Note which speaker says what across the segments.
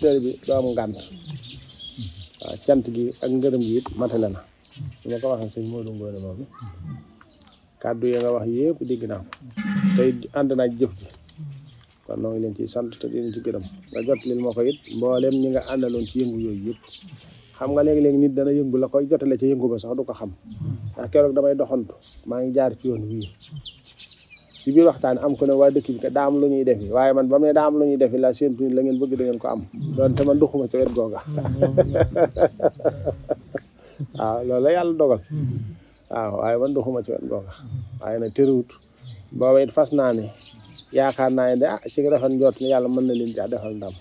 Speaker 1: teel bi du am ngànt waaw cant gi ak ngërëm gi it matale na su ma ko waxee sëñ Modou Ngoné moom kàddu yi nga wax yëpp dégg naa ko tey ànd naa jëf ji kon noo ngi leen ciy sant te di leen ci gërëm nga jot leen ma ko it mboolem ñi nga àndaloon ci yëngu yooyu yëpp xam nga léegi-léegi nit dana yëngu la koy jotale ca yëngu ba sax du ko xam ndax keroog damay doxantu maa ngi jaar ci yoon wii ci biir waxtaan am ko ne waa dëkk bi daa am lu ñuy defi waaye man ba mu ne daa am lu ñuy defi la séentu la ngeen bëgg da ngeen ko am doonte man duxuma ci wet googa waaw loolu la yàlla dogal waaw waaye man duxuma ci wet googa waaye nag tëriwut booba it fas naa ne yaakaar naa ne de ci rafet njort ne yàlla mën na leen ci defal ndam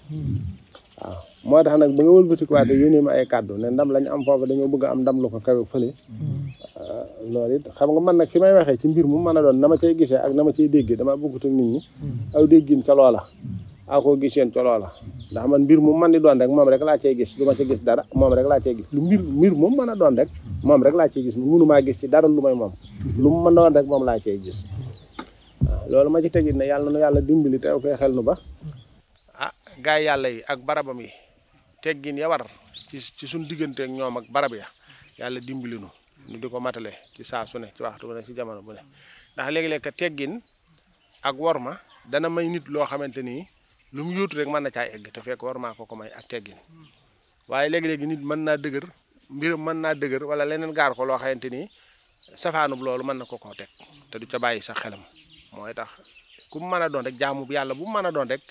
Speaker 1: waaw moo tax nag ba nga wëlbatikuwaate yónnee ma ay kàddu ne ndam lañu am foofu dañoo bëgg a am ndam lu ko kawe fële loolu it xam nga man nag fi may waxee ci mbir mu mën a doon na ma cay gisee ak na ma cay déggee dama bëggut ak nit ñi aw déggin ca loola ak koo giseen ca loola ndax man mbir mu mën di doon rek moom rek laa cay gis du ma ca gis dara moom rek laa cay gis lu mbir moom mën a doon rek moom rek laa cay gis mënumaa gis ci dara lu may moom lu mu mën doon rek moom laa cay gis waaw loolu ma ci tegit ne yàlla nu yàlla dimbali te fee xel nu ba gaay yàlla yi ak barabam yi teggin ya war ci suñ diggante ak ñoom ak barab ya yàlla dimbali nu di ko matale ci saa su ne ci waxtu bu ne ci jamono bu ne ndax léegi-léeg ka teggin ak worma dana may nit loo xamante ni lu mu yóotu rek mën na caa egg te fekk wormaa ko may ak teggin waaye léegi-léegi nit mën naa dëgër mbiram mën naa dëgër wala leneen gaar ko loo xamante ni safaanub loolu mën na ko koo teg te du ca bàyyi sax xelam mooy tax ku mu mën a doon rek jaamu bu yàlla bu mu mën a doon rek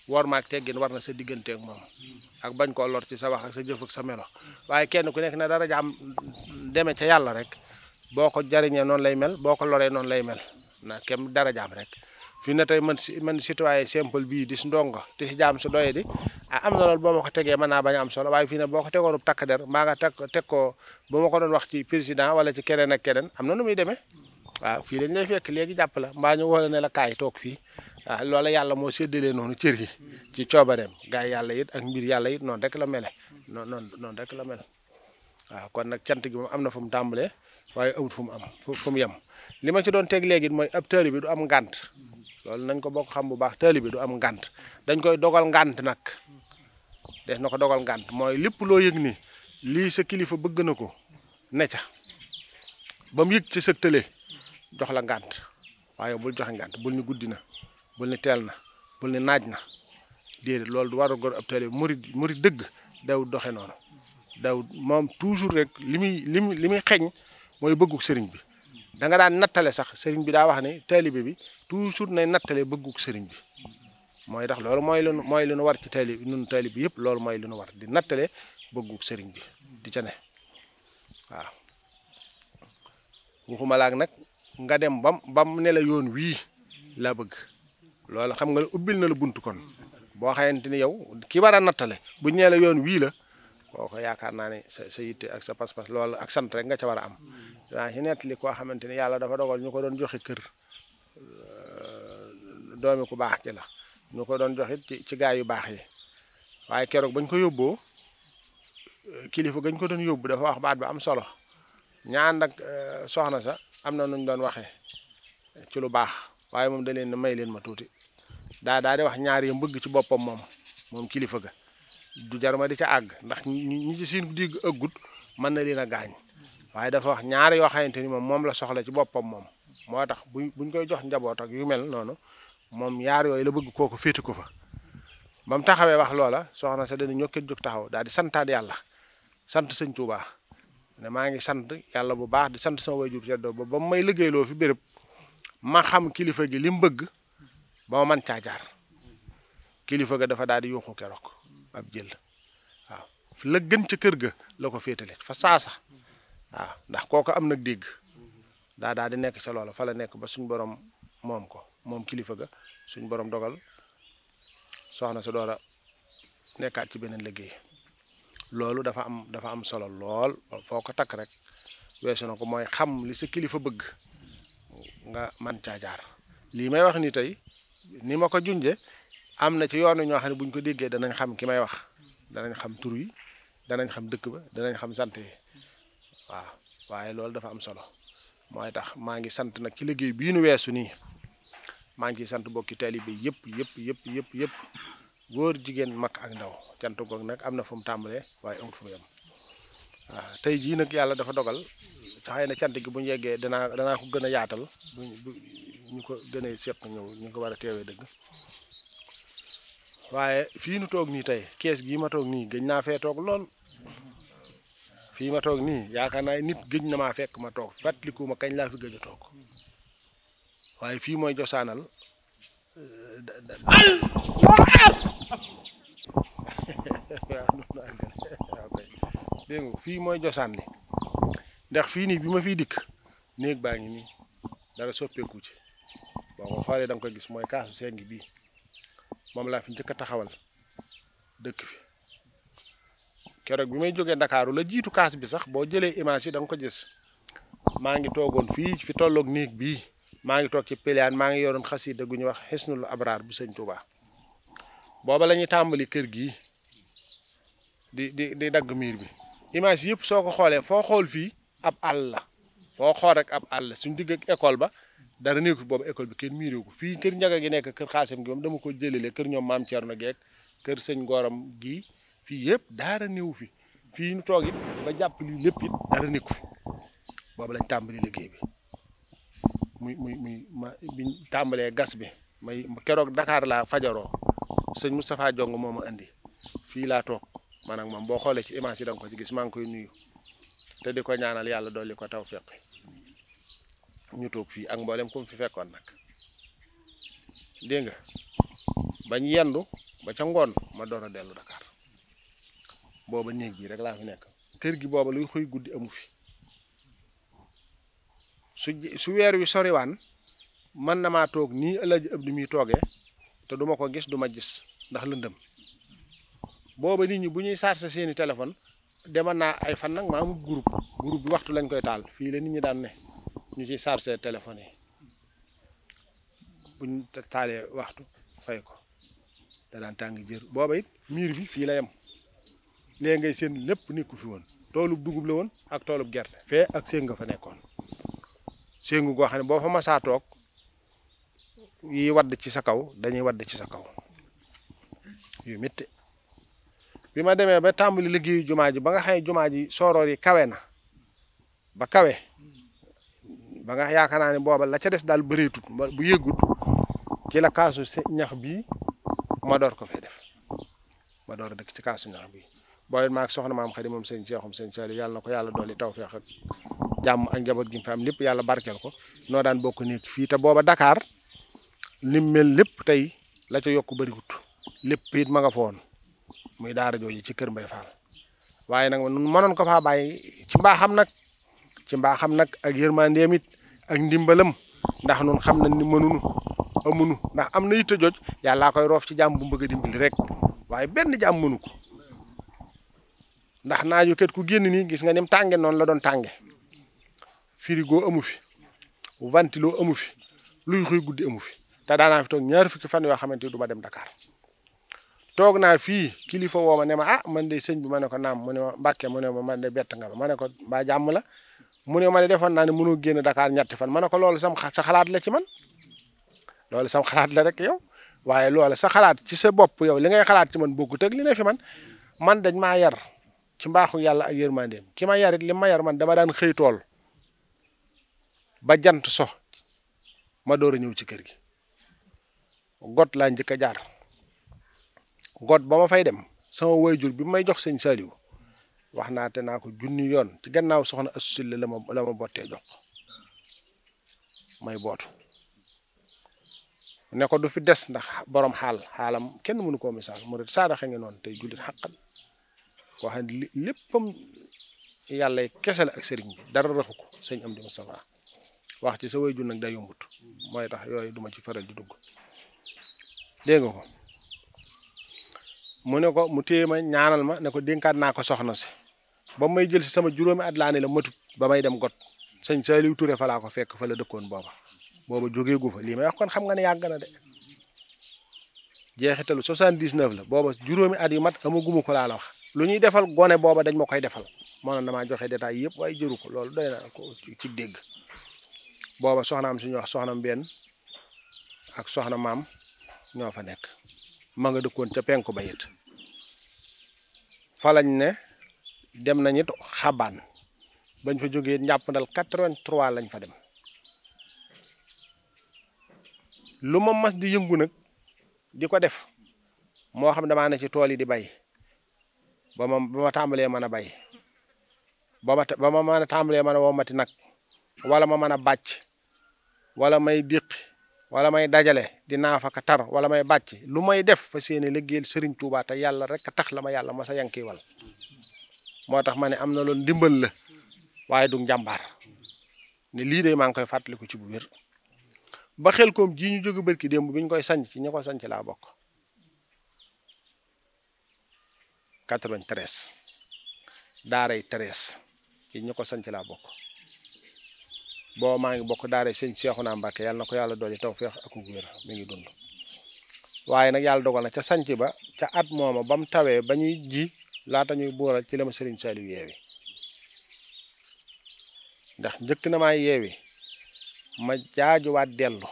Speaker 1: worma ak teggin war na sa diggante ak moom ak bañ koo lor ci sa wax ak sa jëf ak sa melo waaye kenn ku nekk na dara jaam deme ca yàlla rek boo ko jariñee noonu lay mel boo ko loree noonu lay mel na kem dara jaam rek fii na tey man citoyen simple bii di si ndongo te si jaam su doyee di am na loolu boo ma ko tegee mën naa bañ a am solo waaye fii ne boo ko tegoonub takk der maa nga teg ko bu ma ko doon wax ci président wala ci keneen ak keneen am na nu muy demee waaw fii lañ lay fekk léegi jàpp la mbaa ñu woo la ne la kaay toog fii waaw loola yàlla moo séddalee noonu cër yi ci coobareem gaa yi yàlla it ak mbir yàlla it noonu rek la mele noonu rek la mel waaw kon nag cant gi moom am na fu mu tàmbalee waaye amut fu mu am fu mu yem li ma ci doon teg léegi mooy ab taalibe bi du am ngànt loolu nañ ko bokk xam bu baax taalibe bi du am ngànt dañ koy dogal ngànt nag des na ko dogal ngànt mooy lépp loo yëg ni lii sa kilifa bëgg na ko ne ca ba mu yëg ci sa tële jox la ngànt waaye bul joxe ngànt bul ni guddi na bul ni teel na bul ni naaj na déedéet loolu du war a gor ab taalibe murid dëgg daw doxe noonu daw moom toujours rek li muy xeeñ mooy bëgguk sëriñ bi da nga daan nattale sax sëriñ bi daa wax ne taalibe bi toujours nay nattale bëgguk sëriñ bi mooy tax loolu mooy lu nu war ci taalibe nun taalibe bi yëpp loolu mooy lu nu war di nattale bëgguk sëriñ bi di ca ne waaw waxuma laak nag nga dem bam ne la yoon wii laa bëgg loolu xam nga ne ubbil na la bunt kon boo xamante ni yow ki war a nattale bu ñee la yoon wii la kooko yaakaar naa ne sa yitte ak sa pas-pas loolu ak sant rek nga ca war a am waa ci nettali koo xamante ni yàlla dafa dogal ñu ko doon joxe kër doomi ku baax ci la ñu ko doon joxit ci gaa yu baax yi waaye keroog bañ ko yóbboo kilifa gañ ko doon yóbbu dafa wax baat bi am solo ñaan ak soxna sa am na nuñ doon waxee ci lu baax waaye moom da leen may leen ma tuuti daa di wax ñaar yi bëgg ci boppam moom kilifa ga du jar ma di ca àgg ndax ñi ci seen digg ëggut mën na leen a gaañ waaye dafa wax ñaar yoo xamante ni moom la soxla ci boppam moom moo tax buñ koy jox njaboot ak yu mel noonu moom ñaar yooyu la bëgg kooku féete ko fa ba mu taxawee wax loola soxna sa dana ñokket jóg taxaw daal di santaat yàlla sant sëñ Tuubaa ne maa ngi sant yàlla bu baax di sant sama wayjur teddoo ba may liggéeyloo fi béréb ma xam kilifa gi li mu bëgg ba ma mën caa jaar kilifa ga dafa daal di yuuxu keroog ab jël waaw la gën ca kër ga la ko féetale fa saasa waaw ndax kooku am nag dégg daal di nekk ca loola fa la nekk ba suñ borom moom kilifa ga suñ borom dogal soxna sa door a nekkaat ci beneen liggéey loolu dafa am solo lool foo ko takk rek weesu na ko mooy xam li sa kilifa bëgg nga man caa jaar lii may wax ni tey ni ma ko junje am na ci yoonu ñoo xam ne buñ ko déggee danañ xam ki may wax danañ xam tur yi danañ xam dëkk ba danañ xam sant yi waaw waaye loolu dafa am solo mooy tax maa ngi sant nag ci liggéey bii nu weesu nii maa ngi ciy sant bokki taalibe yëpp góor jigéen mag ak ndaw cant goog nag am na fu mu tàmbalee waaye amut fu mu yem waaw tey jii nag yàlla dafa dogal xëy na cant gi bu ñu yeggee danaa ko gën a yaatal bu ñu ko gën a seq ñëw ñu ko war a teewee dëgg waaye fii nu toog nii tey kees gii ma toog nii gëj naa fee toog lool fii ma toog nii yaakaar naa nit gëj na maa fekk ma toog fàttaliku ma kañ laa fi gëj a toog waaye fii mooy josaanal dégg nga fii mooy josaan li ndax fii nii bi ma fiy dikk néeg baa ngi nii dara soppeeku ci boo ko xoolee da nga koy gis mooy kaasu seng bii moom laa fi njëkk a taxawal dëkk fi keroog bi may jógee Ndakaaru la jiitu kaas bi sax boo jëlee image yi da nga ko gis maa ngi toogoon fii fi tolloog néeg bii maa ngi toog ci piliyaan maa ngi yoroon xasida gu ñuy wax Hisnul Abraar bu sëñ Touba booba la ñuy tàmbali kër gii di dagg miir bi image yëpp soo ko xoolee foo xool fii ab àll la foo xool rek ab àll suñ digg ak école ba dara nekkul boobu école bi kenn miiree ko fii kër njaga gi nekk kër xaasam gi moom dama ko jëlele kër ñoom maam Thierno geek kër sëñ Goram gii fii yëpp dara néew fi fii nu toog it ba jàpp lii lépp it dara nekku fi boobu lañ tàmbali liggéey bi ma biñ tàmbalee gas bi may keroog Dakar laa fajaroo sëñ Moustapha Jong moo ma indi fii laa toog man ak moom boo xoolee ci image yi da nga ko ci gis maa ngi koy nuyu te di ko ñaanal yàlla dolli ko taw fekk ñu toog fii ak mboolem ku mu fi fekkoon nag dégg nga bañ yendu ba ca ngoon ma door a dellu Dakar booba néeg bii rek laa fi nekk kër gi booba luy xuy guddi amu fi su weer wi soriwaan man na maa toog nii Alaaji Abdu mi toogee te duma ko gis duma gis ndax lëndëm booba nit ñi bu ñuy chargé seeni téléphone demal naa ay fan nag maa mu groupe bi waxtu lañ koy taal fii la nit ñi daan ne ñu ciy chargé téléphone yi buñ taalee waxtu fay ko da daan tàng jër booba it miir bi fii la yem léegi ngay seen lépp nekku fi woon toolub dugub la woon ak toolub gerte fee ak séng nga fa nekkoon séngu goo xam ne boo fa masaa toog yi wadd ci sa kaw dañuy wadd ci sa kaw yu métti bi ma demee ba tàmbali liggéeyu jumaa ji ba nga xam ne jumaa ji sooroor yi kawe na ba kawe ba nga yaakaar naa ne booba la ca des daal bëreetut bu yëggut ci la kaasu ñax bii ma door ko fee def ma door a dëkk ci kaasu ñax bii booy maag soxna maam Xadi moom sëñ Seexum sëñ Saliou yàlla na ko yàlla dolli tawfeex ak jàmm ak njaboot gi mu fi am lépp yàlla barkeel ko noo daan bokk nekk fii te booba Dakar lim mel lépp tey la ca yokk bëriwut lépp it ma nga fa woon muy daara jooju ci kër Mbay Fall waaye nag mënoon ko faa bàyyi ci mbaaxam nag ak yërmandeem it ak ndimbalam ndax nun xam nañ ni mënunu amunu ndax am na yitte joj yàllaa koy roof ci jàmm bu mu bëgg a dimbali rek waaye benn jàmm mënu ko ndax naaju ket ku génn nii gis nga ni mu tànge noonu la doon tànge frigo amu fi ventilo amu fi luy xuy guddi amu fi te daanaa fi toog ñaari fukki fan yoo xamante ni du ma dem Dakar toog naa fii kilifa woo ma ne ma ah man de sëñ bi ma ne ko naam mu ne ma Mbàkke mu ne ma man de bett nga ma ne ko mbaa jàmm la mu ne ma ne defoon naa ne mënoo génn Dakar ñetti fan ma ne ko loolu sa xalaat la ci man loolu sam xalaat la rek yow waaye loolu sa xalaat ci sa bopp yow li ngay xalaat ci man bokkut ak li ne fi man dañ maa yar ci mbaaxu yàlla ak yërmandeem ki ma yarit li ma yar man dama daan xëy tool ba jant so ma door a ñëw ci kër gi got laa njëkk a jaar got ba ma fay dem sama waajur bi may jox sëñ Saliou wax naa te naa ko junni yoon ci gannaaw soxna Astou Sylla la ma bottee jox may bootu ne ko du fi des ndax borom xaalam kenn mënu koo misaal mu ret saadaxe nge noonu tey jullit xaqan koo xam ne léppam yàlla kese la ak sëriñ bi dara raxu ko sëñ Amdi Moustapha wax ci sa waajur nag day yombut mooy tax yooyu duma ci faral di dugg dégg nga ko mu ne ko mu téye ma ñaanal ma ne ko dénkaat naa ko soxna si ba may jël si sama juróomi at laa ne la matut ba may dem got sëñ Saliou Touré fa laa ko fekk fa la dëkkoon booba jógee gu fa lii may wax kon xam nga ne yàgg na de jeexitalu 79 la booba juróomi at yu mat amaguma ko laa la wax lu ñuy defal gone booba dañ ma koy defal moo na damaa joxe détails yëpp waaye jëru ko loolu doy na ko ci dégg booba soxnaam suñu wax soxna Mbène ak soxna maam ñoo fa nekk ma nga dëkkoon ca penku ba it fa lañ ne dem nañ it xabaan bañ fa jógee njàppandal 83 lañ fa dem lu ma mas di yëngu nag di ko def moo xam damaa ne ci tool yi di bay ba ma tàmbalee mën a bay ba ma mën a tàmbalee mën a womati nag wala ma mën a bàcc wala may diqi wala may dajale di naafaka tar wala may bàcc lu may def fa seeni liggéeyal Sëriñ Tuubaa te yàlla rek a tax la ma yàlla ma sa yankiwal moo tax ma ne am na loolu ndimbal la waaye du njàmbaar ne lii de maa ngi koy fàttaliku ci bu wér ba xel koom ji ñu jóge barki démb bi ñu koy sanc ci ñi ko sanc laa bokk 93 daaray 13 ci ñi ko sanc laa bokk boo maa ngi bokk daaray sëñ Seexuna Mbàkke yàlla na ko yàlla doole tawfeex ak wér mi ngi dund waaye nag yàlla dogal na ca sanc ba ca at mooma ba mu tawee ba ñuy ji laata ñuy booral ci la ma Sëriñ Saliou yeewi ndax njëkk na maa yeewi ma jaajuwaat dellu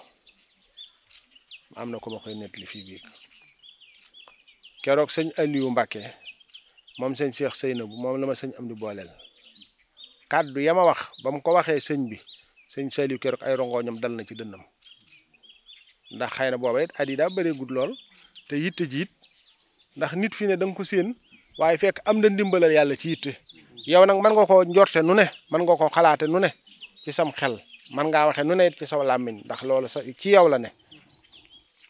Speaker 1: am na ko ma koy nettali fii biig keroog sëñ Aliou Mbàkke moom sëñ Cheikh Seynabou moom la ma sëñ am di booleel kàddu ya ma wax ba mu ko waxee sëñ bi sëñ Saliou keroog ay rongoñam dal na ci dënnam ndax xëy na booba it at yi daa bëree gudd lool te yitte ji it ndax nit fi ne da nga ko séen waaye fekk am na ndimbalal yàlla ci yitte yow nag mën nga koo njorte nu ne mën nga koo xalaate nu ne ci sam xel man ngaa waxe nu ne it ci saw làmmiñ ndax loolu sa ci yow la ne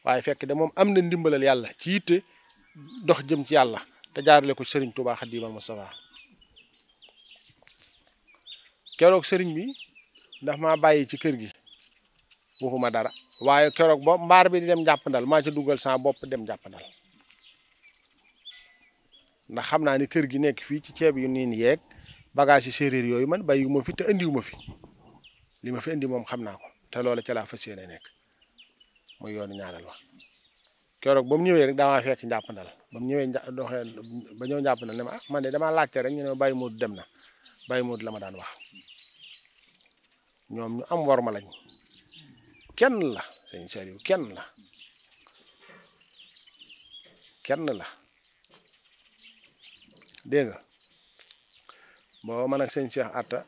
Speaker 1: waaye fekk de moom am na ndimbalal yàlla ci yitte dox jëm ci yàlla te jaarale ko Sëriñ Tuubaa Xaadimal Mustafaa keroog sëriñ bi ndax maa bàyyi ci kër gi waxuma dara waaye keroog ba mbaar bi di dem jàppandal maa ci dugal sama bopp dem jàppandal ndax xam naa ni kër gi nekk fii ci ceeb yu niin yeeg bagage yi séeréer yooyu man bàyyiwu ma fi te indiwu ma fi li ma fi indi moom xam naa ko te loolu ca laa fas yéene nekk muy yoonu ñaareel wax keroog ba mu ñëwee rek damaa fekk njàppandal ba mu ñëwee doxee ba ñëw njàppandal ne ma man de damaa laajte rek ñu ne ma Baye Modou dem na Baye Modou la ma daan wax ñoom ñu am worma lañ kenn la sëñ Saliou kenn la dégg nga boo man ak sëñ Cheikh Atta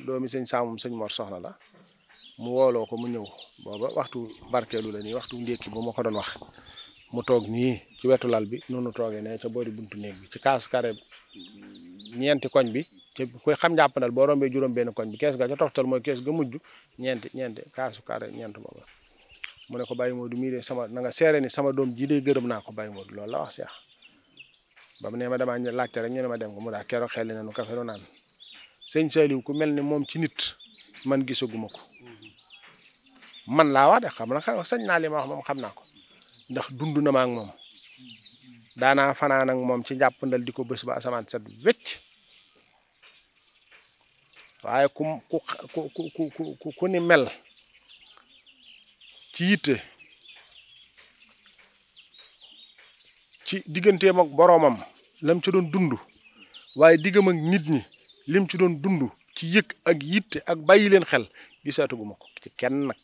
Speaker 1: doomi sëñ Saamum sëñ Mor soxna la mu wooloo ko mu ñëw booba waxtu barkeelu la nii waxtu ndékki bu ma ko doon wax mu toog nii ci wetu lal bi noonu toogee ne ca boori buntu néeg bi ci kaas kare ñeenti koñ bi ci koy xam jàppandal boo rombee juróom benn koñ bi kees ga ca toftal mooy kees ga mujj ñeenti kaasu kare ñeent booba mu ne ko Baye Modou mii de sama na nga seere ni sama doom ji de gërëm naa ko Baye Modou loolu la wax Cheikh ba mu ne ma damaa laajte rek ñu ne ma dem ko mu daal keroog xel na nu kafe nu naan sëñ Saliou ku mel ni moom ci nit man gisaguma ko man laa wax de xam na sañ naa li ma wax moom xam naa ko ndax dund na ma ak moom daanaa fanaan ak moom ci jàppandal di ko bés ba asamaan set wecc waaye ku ni mel ci yitte ci digganteem ak boroomam lam ci doon dund waaye diggam ak nit ñi lim ci doon dund ci yëg ak yitte ak bàyyi leen xel gisaatuguma ko ci kenn nag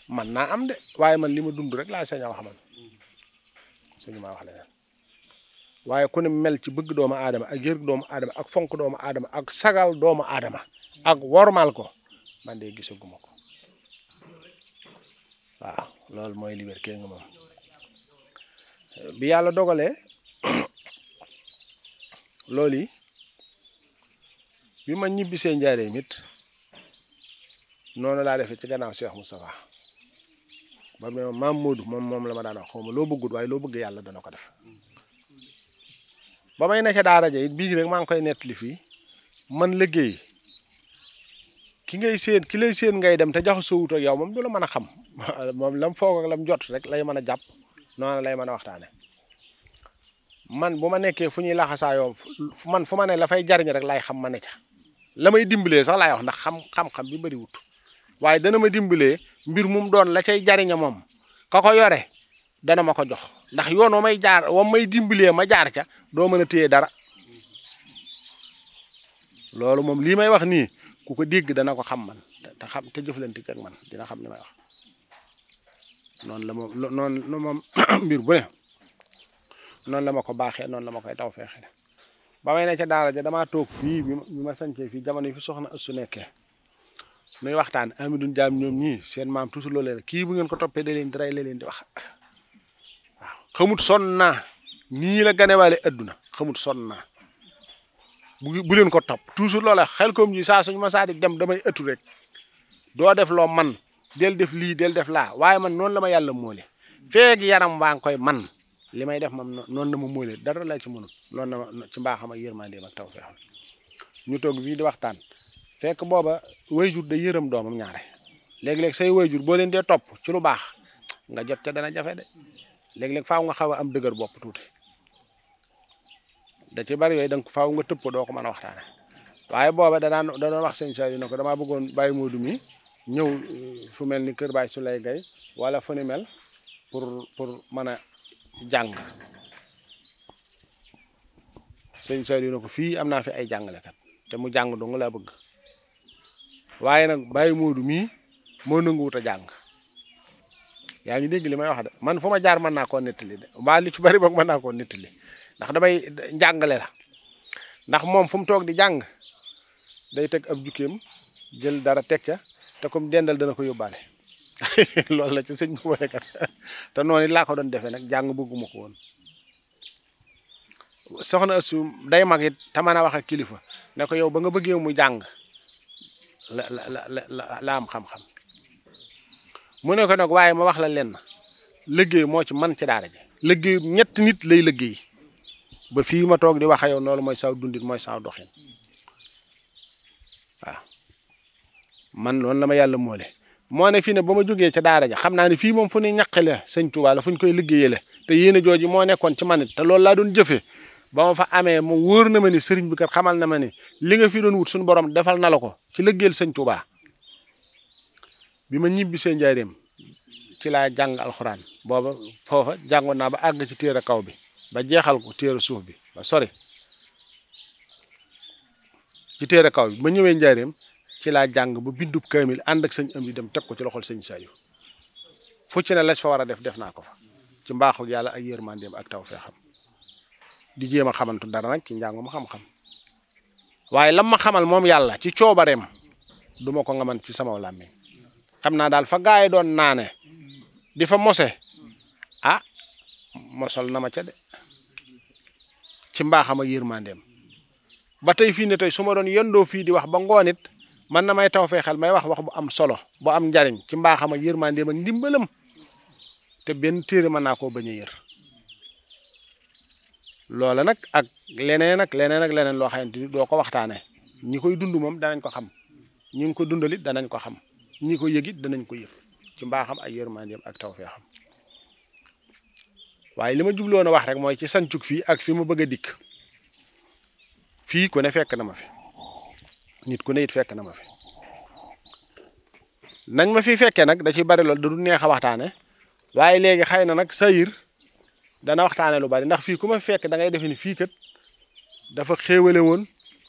Speaker 1: man naa am de waaye man li ma dund rek laa sañ a wax man suñu maa wax leneen waaye ku ne mel ci bëgg doomu aadama ak yërg doomu aadama ak fonk doomu aadama ak sagal doomu aadama ak wormaal ko man de gisaguma ko waaw loolu mooy li wér kee nga moom bi yàlla dogalee loolu yi bi ma ñibbisee njaareem it noonu laa defee ci gannaaw Cheikh Moustapha ba mu ne maam Modou moom la ma daan wax xaw ma loo bëggut waaye loo bëgg yàlla dana ko def ba may nekk daara ja it bii rek maa ngi koy nettali fii man liggéey ki lay séen ngay dem te jaxasoo wut ak yow moom du la mën a xam moom lam foog ak lam jot rek lay mën a jàpp noonu lay mën a waxtaane man bu ma nekkee fu ñuy laxasaayoo man fu ma ne la fay jariñ rek laay xam ma ne ca la may dimbalee sax laay wax ndax xam-xam bi bëri wut waaye dana ma dimbalee mbir mum doon la cay jariña moom ka ko yore dana ma ko jox ndax yoon wa may jaar wa may dimbalee ma jaar ca doo mën a téye dara loolu moom lii may wax nii ku ko dégg dana ko xam man te jëflante ak man dina xam li may wax noonu la moom noonu moom mbir bu ne noonu la ma ko baaxee noonu la ma koy taw feexe ba may ne ca daara ja damaa toog fii bi ma sancee fii jamono yi fi soxna Astou nekkee nuy waxtaan Amidou Jaam ñoom ñii seen maam toujours loolu leen kii bu ngeen ko toppee da leen di rey la leen di wax waaw xamut sonn naa nii la ganewaale adduna xamut sonn naa bu leen ko topp toujours loola xel comme ji saa suñu ma saa di dem damay ëttu rek doo def loo man del def lii del def laa waaye man noonu la ma yàlla moole feeg yaram waa ngi koy man li may def moom noonu la ma moole dara laa ci mënul loolu na ci mbaaxam ak yërmandeem ak taw feexam ñu toog fii di waxtaan fekk booba wayjur da yërëm doomam ñaare léeg-léeg say wayjur boo leen dee topp ci lu baax nga jot ca dana jafe de léeg-léeg faaw nga xaw a am dëgër bopp tuuti da ci bari yooyu donc faaw nga tëpp doo ko mën a waxtaane waaye booba da doon wax sëñ Saliou ne ko damaa bëggoon Baye Modou mi ñëw fu mel ni kër Baye Souley Gaye wala fu ni mel pour mën a jàng sëñ Saliou ne ko fii am naa fi ay jàngalekat te mu jàng dong laa bëgg waaye nag Baye Modou mii moo nanguwut a jàng yaa ngi dégg li may wax de man fu ma jaar mën naa koo nettali de waa li ci bari boog mën naa koo nettali ndax damay njàngale la ndax moom fu mu toog di jàng day teg ab jukkeem jël dara teg ca te comme dendal dana ko yóbbaale loolu la ci sëñ bi kat te noonu laa ko doon defee nag jàng bëgguma ko woon soxna Astou day mag it te mën a wax ak kilifa ne ko yow ba nga bëggee mu jàng la am xam-xam mu ne ko nag waaye ma wax la leen liggéey moo ci man ci daara ji liggéey ñetti nit lay liggéey ba fii ma toog di wax ak yow loolu mooy saw dundit mooy saw doxin waaw man loolu la ma yàlla moole moo ne fii ne ba ma jógee ca daara ja xam naa ne fii moom fu ñuy ñaqe la sëñ Touba la fu ñu koy liggéeyee la te yéen a jooji moo nekkoon ci man it te loolu laa doon jëfee ba ma fa amee mu wóor na ma ni sëriñ bi kat xamal na ma ni li nga fi doon wut suñu borom defal na la ko ci liggéeyal sëñ Touba bi ma ñibbi seen njaareem ci laa jàng alxuraan booba foofa jàngoon naa ba àgg ci téere kaw bi ba jeexal ko téere suuf bi ba sori ci téere kaw bi ma ñëwee njaareem ci laa jàng ba bindub kaamil ànd ak sëñ am di dem teg ko ci loxol sëñ Saliou fu ci ne lañ fa war a def naa ko fa ci mbaaxu yàlla ak yërmandeem ak taw fee xam di jéem a xamantu dara nag ci njàngum xam-xam waaye lam ma xamal moom yàlla ci coobareem du ma ko ngaman ci sama làmmiñ xam naa daal fa gaay doon naane di fa mose ah mosal na ma ca de ci mbaaxam ak yërmandeem ba tey fii ne tey su ma doon yëndoo fii di wax ba ngoon it man na may taw feexal may wax bu am solo bu am njariñ ci mbaaxam ak yërmandeem ak ndimbalam te benn téere mën naa koo bañ a yër loola nag ak leneen loo xamante ni doo ko waxtaane ñi koy dund moom danañ ko xam ñi ngi ko dundalit danañ ko xam ñi ko yëgit danañ ko yëg ci mbaaxam ak yërmandeem ak taw feexam waaye li ma jubloon a wax rek mooy ci sancug fii ak fi ma bëgg a dikk fii ku ne fekk na ma fi nit ku ne it fekk na ma fi nañ ma fi fekkee nag da ciy bari lool da du neex a waxtaane waaye léegi xëy na nag sayir dana waxtaane lu bari ndax fii ku ma fekk da ngay defe ni fii kat dafa xéewale woon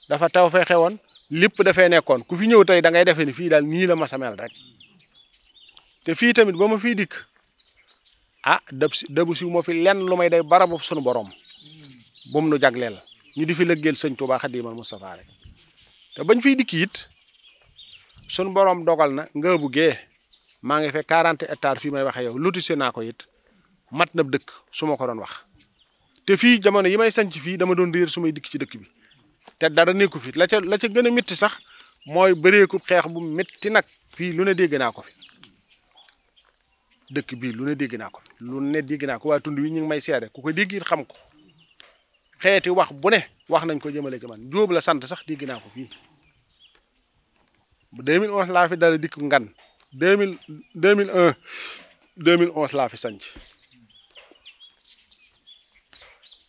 Speaker 1: dafa taw feexe woon lépp dafay nekkoon ku fi ñëw tey da ngay defe ni fii daal nii la ma samel rek te fii tamit ba ma fii dikk ah dabu si moo fi lenn lu may day barabu sunu borom bu mu nu jagleel ñu di fi lëggeel sëñ Touba Xadimal Moustapha rek te bañ fiy dikk it sunu borom dogal na nga buggee maa ngi fekk 40 hectares fii may waxe yow lotissé naa ko it mat na dëkk su ma ko doon wax te fii jamono yi may sanc fii dama doon réer su may dikk ci dëkk bi te dara nekku fi la ca gën a métti sax mooy bëreeku xeex bu métti nag fii lu ne dégg naa ko fi dëkk bii lu ne dégg naa ko lu ne dégg naa ko waa tund wi ñu ngi may seede ku ko dégg it xam ko xeeti wax bu ne wax nañ ko jëmale ci man Jóob la sant sax dégg naa ko fii bu 2011 laa fi dala dikk ngan 2011 laa fi sanc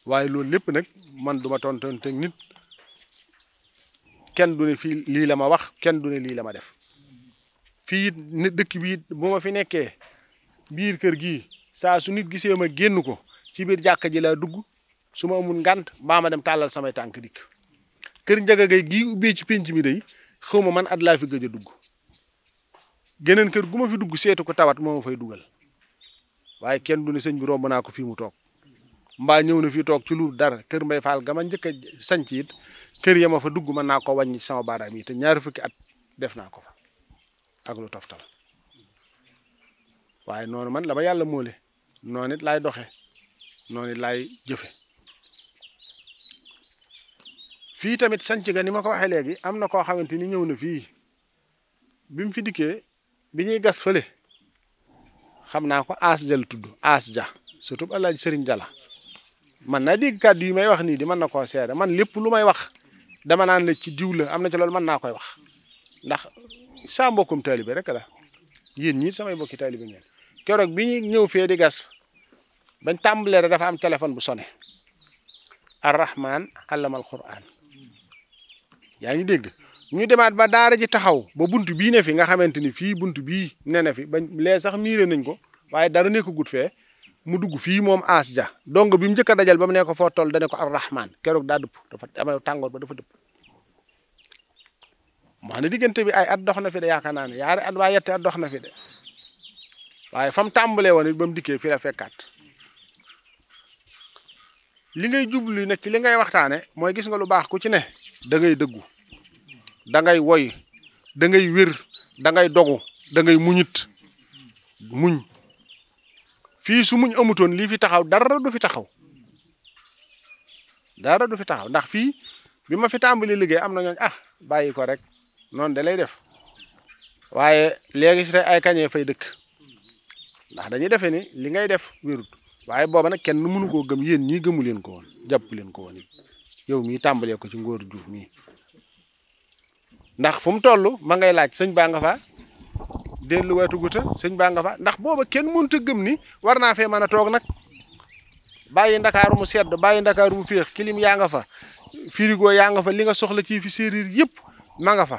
Speaker 1: waaye loolu lépp nag man duma tontoon te nit kenn du ne fii lii la ma wax kenn du ne lii la ma def fii it nit dëkk bi bu ma fi nekkee biir kër gii saa su nit gisee ma génn ko ci biir jàkka ji laa dugg su ma amul ngant baa ma dem tàllal samay tànk dikk kër Njaga Gay gii ubbee ci pénc mi day xaw ma man at laa fi gëj a dugg geneen kër gu ma fi dugg seetu ko tawat moo ma fay dugal waaye kenn du ne sëñ bi romb naa ko fii mu toog mbaa ñëw na fii toog ci lu dara kër Mbay Fall ga ma njëkk a sanc it kër ya ma fa dugg mën naa ko wàññi sama baaraam yi te ñaari fukki at def naa ko fa ak lu toftal waaye noonu man la ma yàlla moole noonu it laay doxe noonu it laay jëfe fii tamit sanc ga ni ma ko waxee léegi am na koo xamante ni ñëw na fii bi mu fi dikkee bi ñuy gas fële xam naa ko As Ja la tudd As Ja surtout Alaaji Sëriñ Jala man naa dégg kàddu yi may wax nii di mën na koo seede man lépp lu may wax dama naan la ci diw la am na ci loolu mën naa koy wax ndax saa mbokkum taalibe rek la yéen ñii samay mbokki taalibe ngeen keroog bi ñu ñëw fee di gas bañ tàmbalee dafa am téléphone bu sonné arrahman allama alquran yaa ngi dégg ñu demaat ba daara ji taxaw ba buntu bii ne fi nga xamante ni fii buntu bii ne na fi bañ lee sax miiré nañ ko waaye dara nekk gut fee mu dugg fii moom As Ja donc bi mu njëkk a dajal ba mu ne ko foo toll dane ko arrahman keroog daa dëpp dafa amee tàngoor ba dafa dëpp moo xam ne diggante bi ay at dox na fi de yaakaar naa ne yaari at waa yetti at dox na fi de waaye fa mu tàmbalee woon it ba mu dikkee fi la fekkaat li ngay jublu nag ci li ngay waxtaane mooy gis nga lu baax ku ci ne da ngay dëggu da ngay woy da ngay wér da ngay dogu da ngay muñit muñ fii su muñ amutoon lii fi taxaw dara du fi taxaw ndax fii bi ma fi tàmbali liggéey am na ñooñ bàyyi ko rek noonu da lay def waaye léegi si tey ay kañee fay dëkk ndax dañuy defee ni li ngay def wérut waaye booba nag kenn mënu koo gëm yéen ñii gëmu leen ko woon jàpp leen ko woon it yow mii tàmbalee ko ci Ngóor Juuf mii ndax fu mu toll ma ngay laaj sëñ baa nga fa delluwaatuguta sëñ baa nga fa ndax booba kenn mënut a gëm ni war naa fee mën a toog nag bàyyi ndakaaru mu sedd bàyyi ndakaaru mu féex kilim yaa nga fa frigo yaa nga fa li nga soxla ci fi séeréer yëpp ma nga fa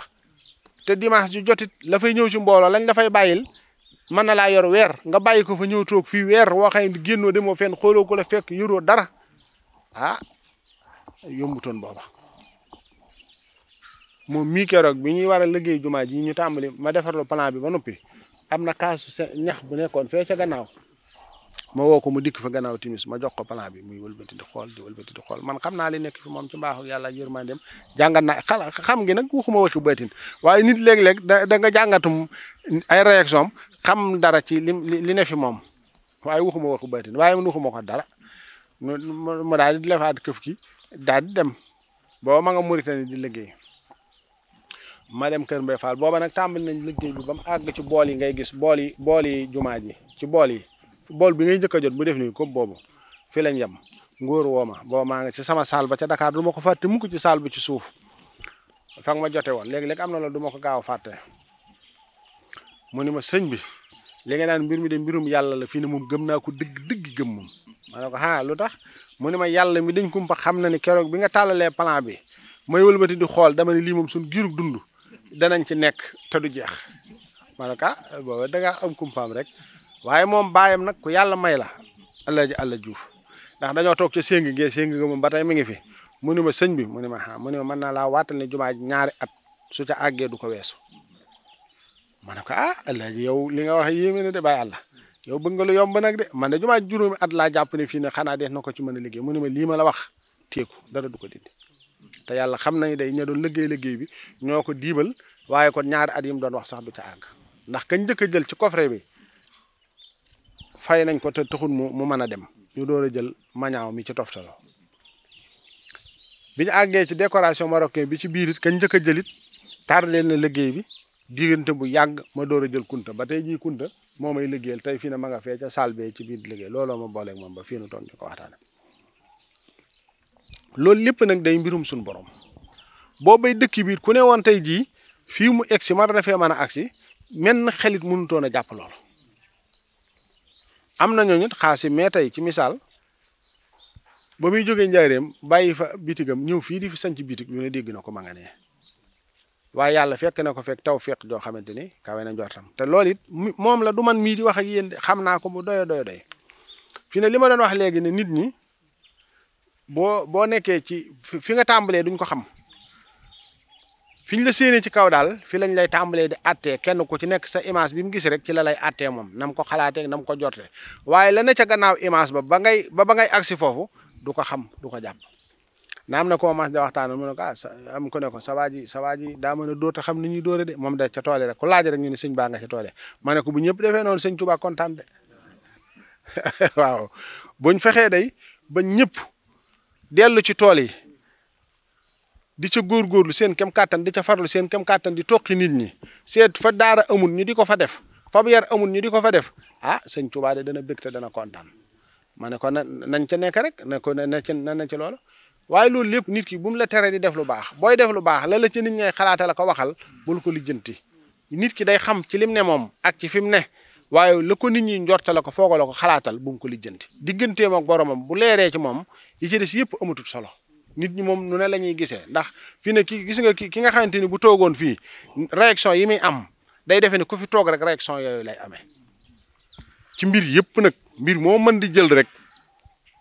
Speaker 1: te dimanche ju jotit la fay ñëw ci mbooloo lañ la fay bàyyil mën na laa yor weer nga bàyyi ko fa ñëw toog fii weer woo xam ne génnoo demoo fenn xooloo ko la fekk yoroo dara yombutoon booba moom mii keroog bi ñuy war a liggéey jumaa ji ñu tàmbali ma defarlu plan bi ba noppi am na kaasu ñax bu nekkoon fee ca gannaaw ma woo ko mu dikk fa gannaaw timis ma jox ko plan bi muy wëlbati di xool man xam naa li nekk fi moom ci mbaaxu yàlla yërmandeem jàngat naa xam ngi nag waxuma waxi bëtin waaye nit léeg-léeg da nga jàngatum ay réaction xam dara ci li ne fi moom waaye waxuma waxi bëtin waaye man waxuma ko dara mu daal di lefaat këf ki daal di dem booba ma nga Mauritanie di liggéey ma dem Kër Mbay Fall booba nag tàmbali nañ liggéey bi ba mu àgg ci bool yi ngay gis bool yi jumaa ji ci bool yi bool bi ngay njëkk a jot bu def nii comme boobu fi lañ yem ngóor woo ma booba maa ngi ci sama saal ba ca Dakar du ma ko fàtte mukk ci saal bi ci suuf fa nga ma jote woon léegi-léegi am na la du ma ko gaaw a fàtte mu ni ma sëñ bi li nga naan mbir mi de mbirum yàlla la fii ne moom gëm naa ko dëgg gëm moom ma ne ko lu tax mu ni ma yàlla mi dañ kumpa xam na ni keroog bi nga tàllalee plan bi may wëlbati di xool dama ne lii moom suñ giirug dund danañ ci nekk te du jeex ma ne ko booba dangaa am kumpaam rek waaye moom baayam nag ku yàlla may la Alaaji Alla Juuf ndax dañoo toog ca séngi nga moom ba tey mi ngi fi mu ni ma sëñ bi mu ni ma mën naa laa waatal ne jumaa ji ñaari at su ca àggee du ko weesu ma ne ko Alaaji yow li nga wax yéeme ne de bàyyi àlla yow bëgg nga lu yomb nag de man de jumaa ji juróomi at laa jàpp ne fii ne xanaa dees na ko ci mën a liggéey mu ni ma lii ma la wax teeku dara du ko dindi te yàlla xam nañu day ña doon liggéey bi ñoo ko diibal waaye kon ñaari at yi mu doon wax sax du ca àgg ndax kañ njëkk a jël ci coffret bi fay nañ ko te taxul mu mën a dem ñu door a jël mañaaw mi ci toftaloo bi ñu àggee ci décoration marocain bi ci biir it kañ njëkk a jëlit tardé na liggéey bi diggante bu yàgg ma door a jël kunta ba tey jii kunta moo may liggéeyal tey fii ne ma nga fee ca saal bee ci biir liggéey looloo ma booleeg moom ba fii nu toog ñu ko waxtaane loolu lépp nag day mbirum suñu borom boo bay dëkk biir ku ne woon tey jii fii mu egsi ma dana fee mën a agsi menn xelit mënutoon a jàpp loolu am na ñooñu xaasi mais tey ci misaal ba muy jógee njaareem bàyyi fa bitigam ñëw fii di fi sanc bitig yu ne dégg na ko ma nga ne waaye yàlla fekk na ko fekk taw fekk joo xamante ni kawe na njortam te loolu it moom la du man mii di wax ak yéen xam naa ko mu doy fi ne li ma doon wax léegi ne nit ñi boo nekkee ci fi nga tàmbalee duñ ko xam fiñ la séenee ci kaw daal fi lañ lay tàmbalee di attee kenn ku ci nekk sa image bi mu gis rek ci la lay attee moom nam ko xalaatee nam ko jorte waaye la ne ca gannaaw image ba ba ngay agsi foofu du ko xam du ko jàpp na am na ko mas da waxtaan mu ne ko am ko ne ko sa waa ji daa mën a dóor te xam ni ñuy dóore de moom da ca toole rek ku laaj rek ñu ne sëñ baa nga ca toole ma ne ko bu ñëpp defee noonu sëñ Tuubaa kontaan de waaw buñ fexee day ba ñëpp dellu ci tool yi di ca góorgóorlu seen kem kàttan di ca farlu seen kem kàttan di toqi nit ñi seet fa daara amul ñu di ko fa def fa bu yar amul ñu di ko fa def sëñ Tuubaa de dana bëgg te dana kontaan ma ne ko nañ ca nekk rek ne ko na ci loolu waaye loolu lépp nit ki bu mu la tere di def lu baax booy def lu baax la ci nit ñay xalaate la ko waxal bul ko lijjanti nit ki day xam ci lim ne moom ak ci fi mu ne waaye la ko nit ñi njorta la ko fooga la ko xalaatal bu mu ko lijjanti digganteem ak boromam bu leeree ci moom yi ci des yëpp amatul solo nit ñi moom nu ne la ñuy gisee ndax fii ne gis nga ki nga xamante ni bu toogoon fii réaction yi muy am day defee ne ku fi toog rek réaction yooyu lay amee ci mbir yëpp nag mbir moo mën di jël rek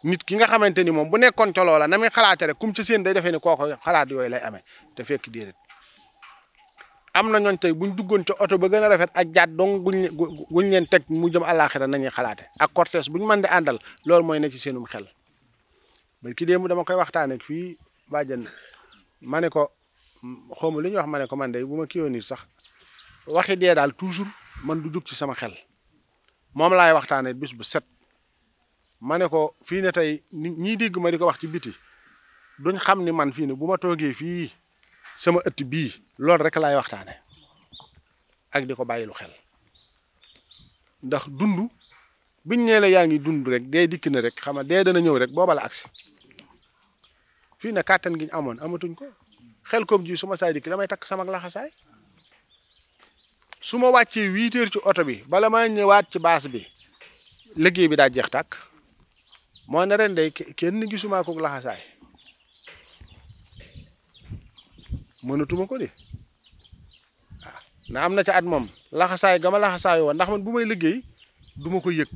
Speaker 1: nit ki nga xamante ni moom bu nekkoon ca loola na muy xalaate rek kum ci seen day defee ni kooko xalaat yooyu lay amee te fekk déedéet am na ñooñ tey buñ duggoon ca oto ba gën a rafet ak jaat dong guñ leen teg mu jëm àllaaxira nañuy xalaate ak cortège buñ mën di àndal loolu mooy ne ci seenum xel ba ki démb dama koy waxtaanee fii bàjjan ma ne ko xawma li ñuy wax ma ne ko man de bu ma kiiwoon nit sax waxi dee daal toujours man du jug ci sama xel moom laay waxtaanee bis bu set ma ne ko fii ne tey ñii dégg ma di ko wax ci biti duñ xam ni man fii ne bu ma toogee fii sama ëtt bii loolu rek laay waxtaane ak di ko bàyyilu xel ndax dund biñ nee la yaa ngi dund rek dee dikk na rek xam nga dee dana ñëw rek booba la agsi fii ne kàttan gi ñu amoon amatuñ ko xel koom ji su ma saay dikk damay takk sama laxasaay su ma wàccee 8 heures ci oto bi bala maa ñëwaat ci baas bi liggéey bi daa jeex tàkk moo ne ren de kenn gisuma ko laxasaay mënatuma ko de waaw na am na ca at moom laxasaay gama laxasaay woon ndax man bu may liggéey duma ko yëg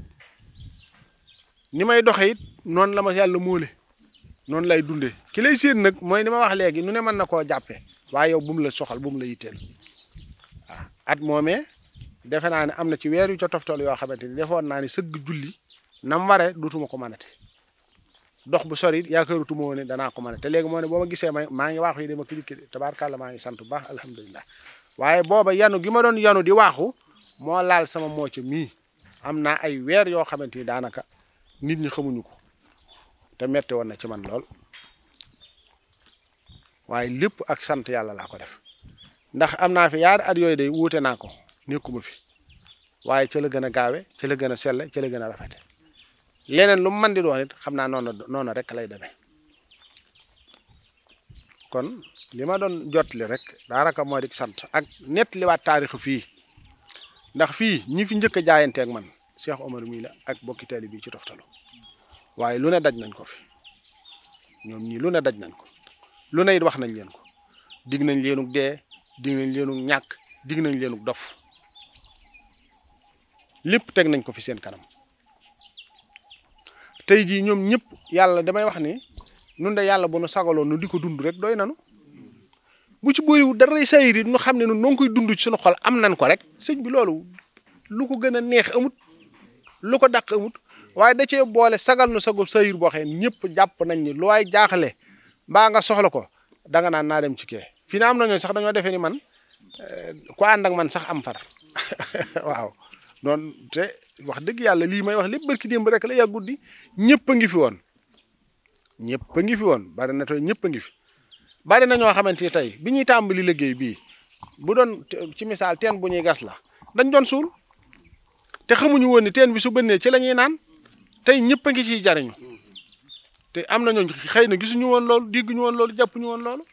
Speaker 1: ni may doxe it noonu la ma yàlla móole noonu lay dundee ki lay séen nag mooy ni ma wax léegi nu ne mën na koo jàppe waaye yow bu mu la soxal bu mu la yitteel waaw at moomee defe naa ne am na ci weer yu ca toftal yoo xamante ni defoon naa ni sëgg julli na mu waree dootuma ko mënate dox bu sori yaakaarutuma woon ne danaa ko mën te léegi moo ne boo ma gisee maa ngi waaxu yi dama kiliki tabaarkàlla maa ngi sant bu baax alhamdulilah waaye booba yanu gi ma doon yanu di waaxu moo laal sama mooca mii am naa ay weer yoo xamante ni daanaka nit ñi xamuñu ko te metti woon na ci man lool waaye lépp ak sant yàlla laa ko def ndax am naa fi yaari at yooyu day wuute naa ko nekkuma fi waaye ca la gën a gaawe ca la gën a selle ca la gën a rafete leneen lu mu mën di doon it xam naa noonu rek lay demee kon li ma doon jotli rek daanaka moo di sant ak nettaliwaat taarixu fii ndax fii ñi fi njëkk a jaayanteeg man Cheikh Omar mii la ak bokki taali bi ci toftalu waaye lu ne daj nañ ko fi ñoom ñii lu ne daj nañ ko lu ne it wax nañ leen ko dig nañ leenug dee dig nañ leenug ñàkk dig nañ leenug dof lépp teg nañ ko fi seen kanam tey jii ñoom ñëpp yàlla damay wax ni nun de yàlla bu nu sagaloon nu di ko dund rek doy nanu bu ci bëriwul dara sayri nu xam ne nun noo ngi koy dund ci suñu xol am nañ ko rek sëñ bi loolu lu ko gën a neex amut lu ko dàq amut waaye da cee boole sagal nu sagub sayir boo xee ñëpp jàpp nañ ni lu waay jaaxle mbaa nga soxla ko danga naan naa dem ci kee fii na am na ñoo sax dañoo defee ni man ku ànd ak man sax am far waaw noonu te wax dëgg yàlla lii may wax lépp barki démb rek la yàggut di ñëpp a ngi fi woon ñëpp a ngi fi woon bari na tey ñëpp a ngi fi bari na ñoo xamante ni tey bi ñuy tàmbali liggéey bii bu doon ci misaal teen bu ñuy gas la dañ doon suul te xamuñu woon ni teen bi su bënnee ci la ñuy naan tey ñëpp a ngi ciy jariñu te am na ñooñu xëy na gisuñu woon loolu dégguñu woon loolu jàppuñu woon loolu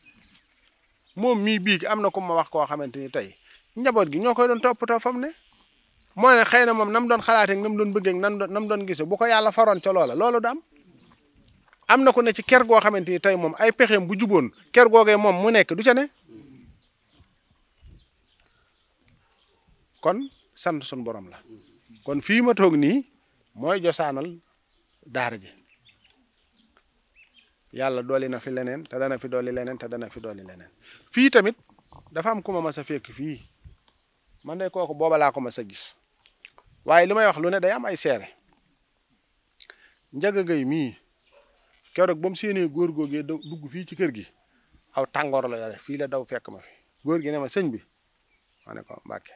Speaker 1: moom mii bii am na ko ma wax koo xamante ni tey njaboot gi ñoo koy doon toppatoo fam ne moo ne xëy na moom nam doon xalaatee nam doon bëggee nam doon gisee bu ko yàlla faroon ca loola loolu du am na ko ne ci ker goo xamante ni tey moom ay pexeem bu juboon ker googee moom mu nekk du ca ne kon sant suñu borom la kon fii ma toog nii mooy josaanal daara ji yàlla dooli na fi leneen te dana fi dooli leneen te dana fi dooli leneen fii tamit dafa am ku ma mas a fekk fii man de kooku booba laa ko mas a gis waaye li may wax lu ne day am ay seere Njaga Gay mii keroog ba mu séenee góor googee dugg fii ci kër gi aw tàngoor la yore fii la daw fekk ma fi góor gi ne ma sëñ bi ma ne ko Mbàkke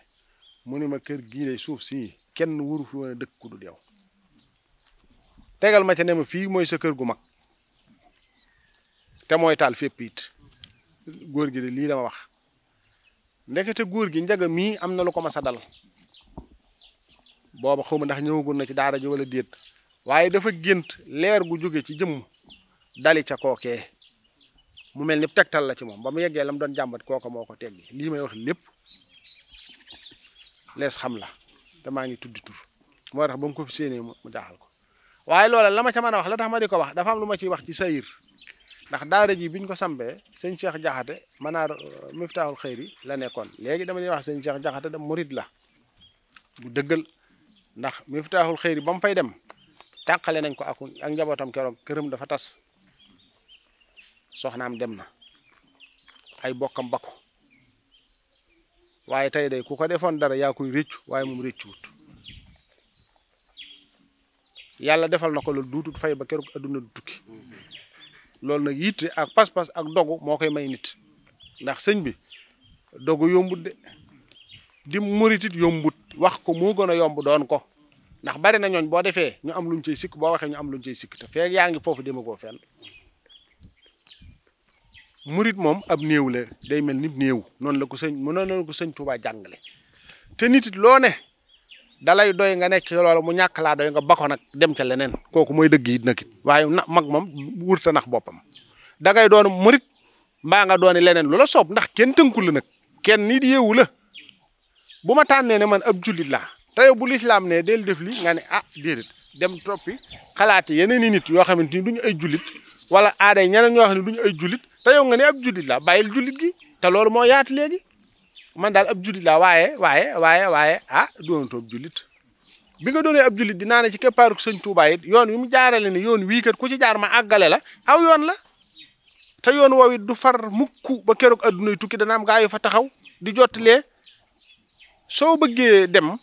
Speaker 1: mu ne ma kër gii lay suuf si kenn wuru fi woon a dëkk ku dul yow tegal ma ca ne ma fii mooy sa kër gu mag te mooy taal fépp it góor gi de lii la ma wax ndekete góor gi Njaga mii am na lu ko mas a dal booba xaw ma ndax ñëwagul na ci daara ji wala déet waaye dafa gént leer gu jóge ci jëmm dali ca kookee mu mel ni tegtal la ci moom ba mu yeggee la mu doon jàmbat kooka moo ko teggi lii may wax lépp lees xam la te maa ngi tuddi tur moo tax ba mu ko fi séenee mu jaaxal ko waaye loola la ma ca mën a wax la tax ma di ko wax dafa am lu ma ciy wax ci sayir ndax daara ji biñ ko sambee sëñ Cheikh Jaxate manaar Miftaaxul Xayri la nekkoon léegi dama di wax sëñ Cheikh Jaxate da murid la bu dëggal ndax Miftaaxul Xayri ba mu fay dem tàqale nañ ko ak njabootam keroog këram dafa tas soxnaam dem na ay bokkam bakku waaye tey day ku ko defoon dara yaa koy réccu waaye moom réccuwut yàlla defal na ko loolu duutut fay ba keroog adduna du tukki loolu nag yitte ak pas-pas ak dogu moo koy may nit ndax sëñ bi dogu yombut de di muritit yombut wax ko moo gën a yomb doon ko ndax bari na ñooñ boo defee ñu am luñ cay sikk boo waxee ñu am luñ cay sikk te feeg yaa ngi foofu demagoo fenn murit moom ab néew la day mel ni néew noonu la ko sëñ Tuubaa jàngale te nit it loo ne dalay doy nga nekk loolu mu ñàkk laa doy nga bako nag dem ca leneen kooku mooy dëgg it nag it waaye na mag moom wurta nax boppam dangay doon murit mbaa nga dooni leneen lu la soob ndax kenn tënkul la nag kenn nit yeewu la bu ma tànnee ne man ab jullit laa te yow bu lislaam ne del def li nga ne ah déedéet dem toppi xalaati yeneen i nit yoo xamante ni duñu ay jullit wala aaday ñeneen ñoo xam ne duñu ay jullit te yow nga ne ab jullit laa bàyyil jullit gi te loolu moo yaatu léegi man daal ab jullit laa waaye ah doonatoo ab jullit bi nga doonee ab jullit dinaa ne ci keppaaru sëñ Tuubaa it yoon wi mu jaarale ne yoon wii kat ku ci jaar ma àggale la aw yoon la te yoon woowu it du far mukk ba keroog addunay tukki dana am gaa yu fa taxaw di jottalee soo bëggee dem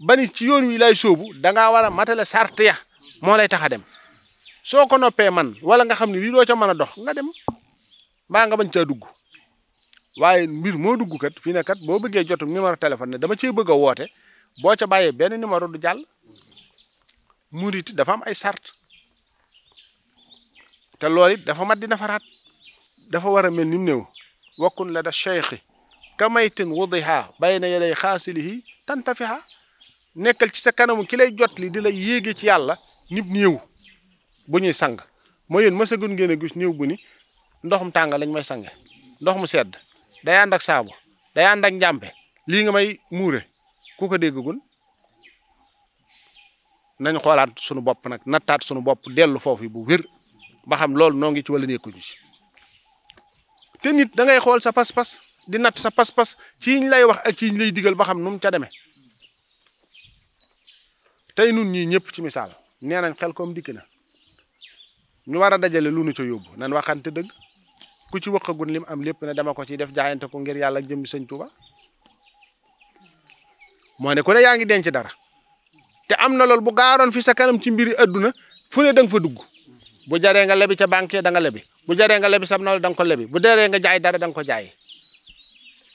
Speaker 1: ba ni ci yoon wi lay sóobu dangaa war a matale sart ya moo lay tax a dem soo ko noppee man wala nga xam ne lii doo ca mën a dox nga dem mbaa nga bañ caa dugg waaye mbir moo dugg kat fii ne kat boo bëggee jotum numéro téléphone ne dama cee bëgg a woote boo ca bàyyee benn numéro du jàll murit dafa am ay sart te loolu it dafa mat di nafaraat dafa war a mel ni mu néew wakkun la da cheikhi kamaytin wudiha bayna yaday xaasilihi tantafiha nekkal ci sa kanamu ki lay jot li di la yéege ci yàlla nit néew bu ñuy sang moo yéen mësagun ngeen a gis néew bu ni ndoxum tàng lañ may sange ndox mu sedd day ànd ak saabu day ànd ak njàmpe lii nga may muure ku ko déggagul nañ xoolaat sunu bopp nag nattaat sunu bopp dellu foofu bu wér ba xam loolu noo ngi ci wala nekkuñu ci te nit da ngay xool sa pas-pas di natt sa pas-pas ci ñu lay wax ak ci ñu lay digal ba xam nu mu ca demee tey nun ñii ñëpp ci misaal nee nañ xel comme dikk na ñu war a dajale lu nu ca yóbbu nan waxante dëgg ku ci waxagun lim am lépp ne dama ko ciy def jaayante ko ngir yàlla jëm sëñ Tuuba moo ne ku ne yaa ngi denc dara te am na loolu bu gaaroon fi sa kanam ci mbiri adduna fu ne da nga fa dugg bu jaree nga lebi ca banque da nga lebi bu jaree nga lebi sam nawle da nga ko lebi bu jaree nga jaay dara da nga ko jaay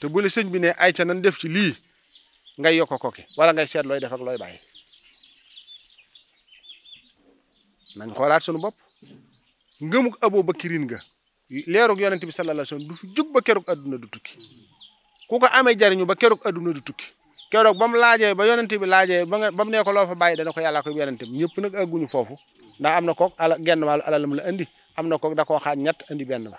Speaker 1: te bu la sëñ bi ne ay ca nan def ci lii ngay yokk koki wala ngay seet looy def ak looy bàyyi nañ xoolaat sunu bopp ngëmuk Abubakrin nga leerug yonent bi sallallahu alayhi wasallam du fi jug ba keroog adduna du tukki ku ko amee jariñu ba keroog adduna du tukki keroog ba mu laajee ba yonent bi laajee ba mu nee ko loo fa bàyyi dana ko yàllaa koy yonent bi ñëpp nag àgguñu foofu ndax am na kook genn wàllu alalam la indi am na kook da koo xaaj ñett indi benn ba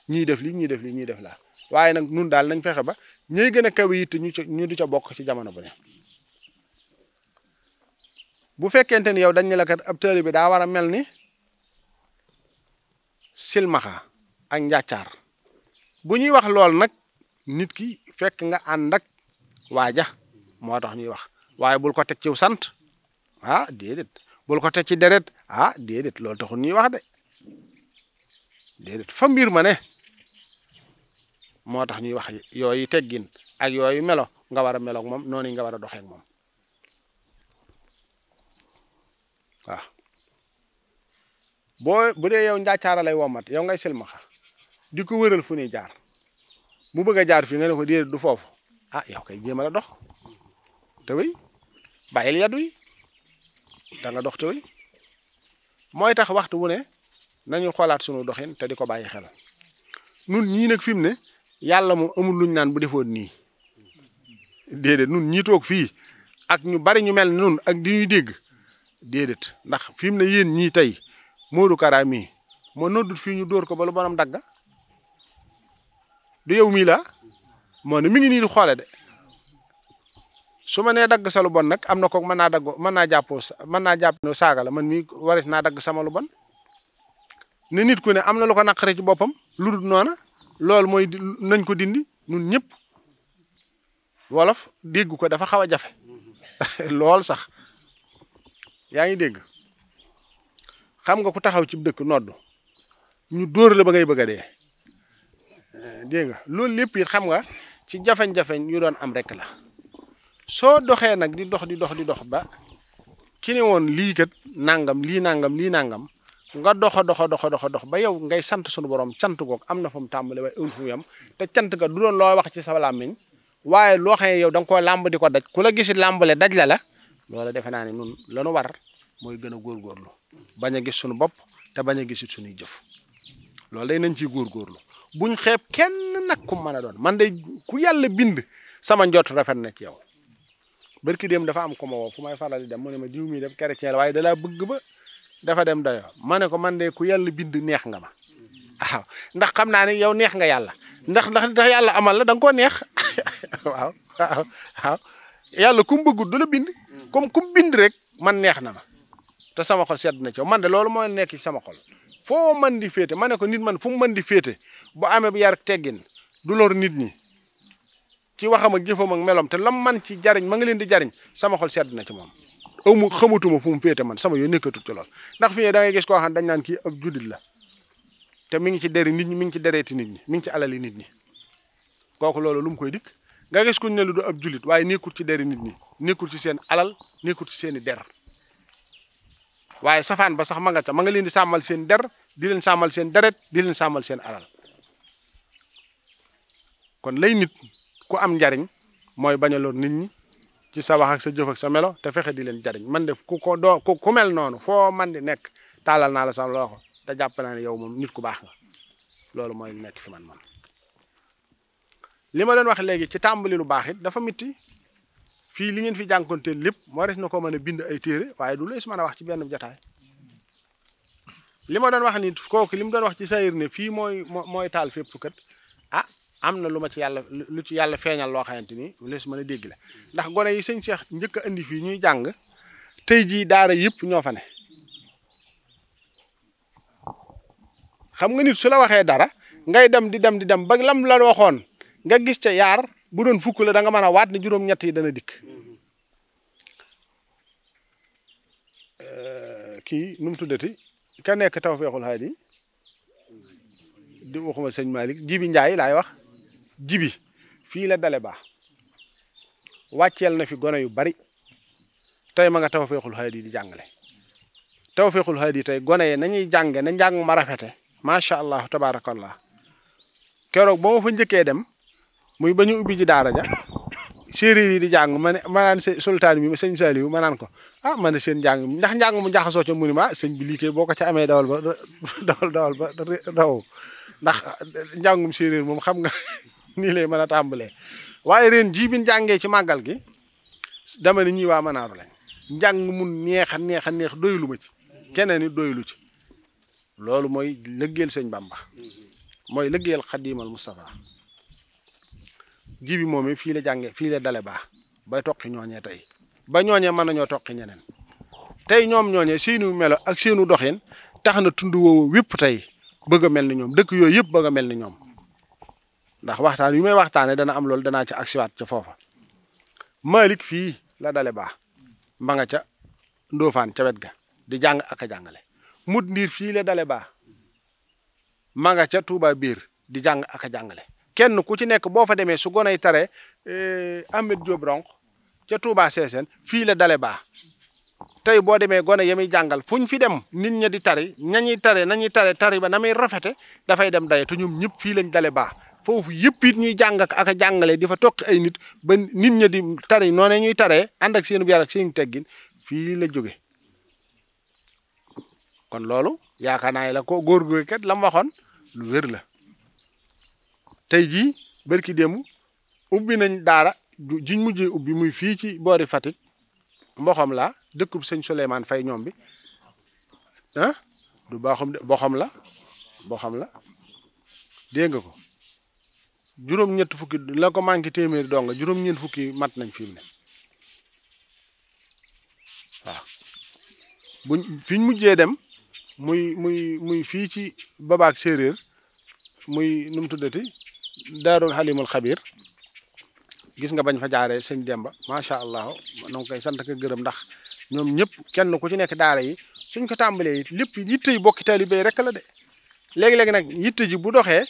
Speaker 1: ñii def lii ñii def lii ñii def laa waaye nag nun daal nañ fexe ba ñuy gën a kaw yitte ñu du ca bokk ci jamono bu ne bu fekkente ni yow dañ ne la kat ab taalibe bi daa war a mel ni silmaxa ak njàccaar bu ñuy wax lool nag nit ki fekk nga ànd ak waaja moo tax ñuy wax waaye bul ko teg ci sant ah déedéet bul ko teg ci deret ah déedéet loolu taxul ñuy wax de déedéet fa mbir ma ne moo tax ñuy wax yooyu teggin ak yooyu melo nga war a melo ak moom noonu nga war a doxee ak moom waaw bu dee yow njaacaara lay womat yow ngay silmaxa di ko wëral fu ñuy jaar mu bëgg a jaar fii nga ne ko déedéet du foofu ah yow kay jéem a la dox te wéy bàyyil yadu yi da nga dox te wéy mooy tax waxtu wu ne nañu xoolaat sunu doxin te di ko bàyyi xel nun ñii nag fi mu ne yàlla moom amul luñ naan bu defoon nii déedéet nun ñii toog fii ak ñu bari ñu mel nun ak di ñuy dégg déedéet ndax fi mu ne yéen ñii tey Modou Kara mii moo noddut fii ñu dóor ko ba lu bonam dagga du yow mii la moo ne mi ngi nii di xoole de su ma nee dagg sa lu bon nag am na ko mën naa jàpp saaga la man mii waris naa dagg sama lu bon ne nit ku ne am na lu ko naqare ci boppam lu dul noona loolu mooy nañ ko dindi nun ñëpp wolof dégg ko dafa xaw a jafe lool sax yaa ngi dégg xam nga ku taxaw ci dëkk nodd ñu dóor la ba ngay bëgg a dee dégg nga loolu lépp it xam nga ci jafeñ-jafeñ yu doon am rek la soo doxee nag di dox ba ki ne woon lii kat nangam lii nangam nga dox ba yow ngay sant sunu borom cant goog am na fu mu tàmbale waaye fu mu yem te cant ga du doon loo wax ci sa làmmiñ waaye loo xam ne yow da nga koy làmb di ko daj ku la gisi làmbale daj la loola defe naa ne nun lanu war mooy gën a góorgóorlu bañ a gis suñu bopp te bañ a gisit suñuy jëf loolu day nañ ciy góorgóorlu buñ xeeb kenn nag ku mën a doon man de ku yàlla bind sama njot rafet na ci yow barki dem dafa am ko ma woo fu may faral di dem mu ne ma diw mi def chrétien la waaye da laa bëgg ba dafa dem doyo ma ne ko man de ku yàlla bind neex nga ma waaw ndax xam naa ne yow neex nga yàlla ndax yàlla amal la da nga koo neex waaw yàlla ku mu bëggut du la bind comme ku mu bind rek man neex na ma te sama xol sedd na ci yow man de loolu mooy nekk ci sama xol foo mën di féete ma ne ko nit man fu mu mën di féete bu amee bu yar teggin du lor nit ñi ci waxam ak jëfam ak melom te lam man ci jariñ ma nga leen di jariñ sama xol sedd na ci moom amu xamatuma fu mu féete man sama yoo nekkatut ci lool ndax fi ne da ngay gis koo xam dañ naan kii ab juddit la te mi ngi ci deri nit ñi mi ngi ci dereeti nit ñi mi ngi ci alali nit ñi kooku loolu lu mu koy dikk nga gis kuñ ne lu du ab jullit waaye nekkul ci deri nit ñi nekkul ci seen alal nekkul ci seeni der waaye safaan ba sax ma nga leen di sàmmal seen der di leen sàmmal seen deret di leen sàmmal seen alal kon lay nit ku am njariñ mooy bañ a lor nit ñi ci sa wax ak sa jëf ak sa melo te fexe di leen jariñ man def ku mel noonu foo man di nekk taalal naa la sa loxo te jàpp naa ne yow moom nit ku baax nga loolu mooy nekk fi man li ma doon wax léegi ci tàmbali lu baax it dafa mitti fii li ngeen fi jànkonteel lépp moo des na ko mën a bind ay téere waaye du lees mën a wax ci benn jotaay li ma doon wax ni kooku li mu doon wax ci sayir ne fii mooy taal fépp kat ah am na lu ci yàlla feeñal loo xamante ni lees mën a dégg la ndax gone yi sëñ Cheikh njëkk a indi fii ñuy jàng tey jii daara yëpp ñoo fa ne xam nga nit su la waxee dara ngay dem di dem ba lam la waxoon nga gis ca yaar bu doon fukk la da nga mën a waat ne juróom-ñett yi dana dikk kii nu mu tuddati ka nekk Tawfeexul Haadi di waxuma sëñ Malick Jibi Njaay laay wax jibi fii la dale baax wàcceel na fi gone yu bari tey ma nga Tawfeexul Haadi di jàngale Tawfeexul Haadi tey gone yi nañuy jànge na njàng ma rafete macha allah tabaarakallah keroog ba ma fa njëkkee dem muy ba ñu ubbi ji daara ja séeréer yi di jàng ma naan sultaan bi sëñ Saliou ma naan ko ah ma ne seen njàng ndax njàng mu jaxasoo ca mu ni ma sëñ bi lii kay boo ko ca amee dawal ba daw ndax njàngum séeréer moom xam nga nii lay mën a tàmbalee waaye ren jii bi jàngee ci màggal gi dama ne ñii waa Manaaru lañ njàng mu neex a neex doylu ma ci keneen ni doylu ci loolu mooy lëggeel sëñ Bamba mooy lëggeel Xadimal Mustafa jibi moom fii la jànge fii la dale baax bay toqi ñooñee tey ba ñooñee mën nañoo toqi ñeneen tey ñoom ñooñee seenu melo ak seenu doxin tax na tund woowu wépp tey bëgg a mel ni ñoom dëkk yooyu yëpp bëgg a mel ni ñoom ndax waxtaan yu may waxtaane dana am loolu danaa ci agsiwaat ca foofa Malick fii la dale baax ma nga ca Ndofane ca wet ga di jàng ak a jàngale mut ndiir fii la dale baax ma nga ca Touba biir di jàng ak a jàngale kenn ku ci nekk boo fa demee su gonay tare Ahmed Diop Ronk ca Touba Sessène fii la dale baa tey boo demee gone yami jàngal fuñ fi dem nit ña di tari nañuy tari ba na muy rafete dafay dem daye te ñoom ñëpp fii lañ dale baa foofu yëpp it ñuy jàng ak a jàngale di fa toqi ay nit ba nit ña di tari noonu ñuy taree ànd ak seen yar ak seen teggin fii la jóge kon loolu yaakaar naa la ko góor góor kat la mu waxoon lu wér la tey jii barki démb ubbi nañ daara jiñ mujjee ubbi muy fii ci boori Fatick mboxam la dëkkub sëñ Souleymane Faye ñoom bi ah du baaxum de boxam la dégg nga ko juróom-ñett fukki la ko manqué téeméeri dong juróom-ñeent fukki mat nañ fi mu ne waaw buñ fiñ mujjee dem muy fii ci babaak séeréer muy nu mu tuddati daarul xalimul xabir gis nga bañ fa jaaree sëñ Demba macha allah na nga koy sant ak gërëm ndax ñoom ñëpp kenn ku ci nekk daara yi suñ ko tàmbalee it lépp yitte yi bokki taalibe rek la de léegi-léegi nag yitte ji bu doxee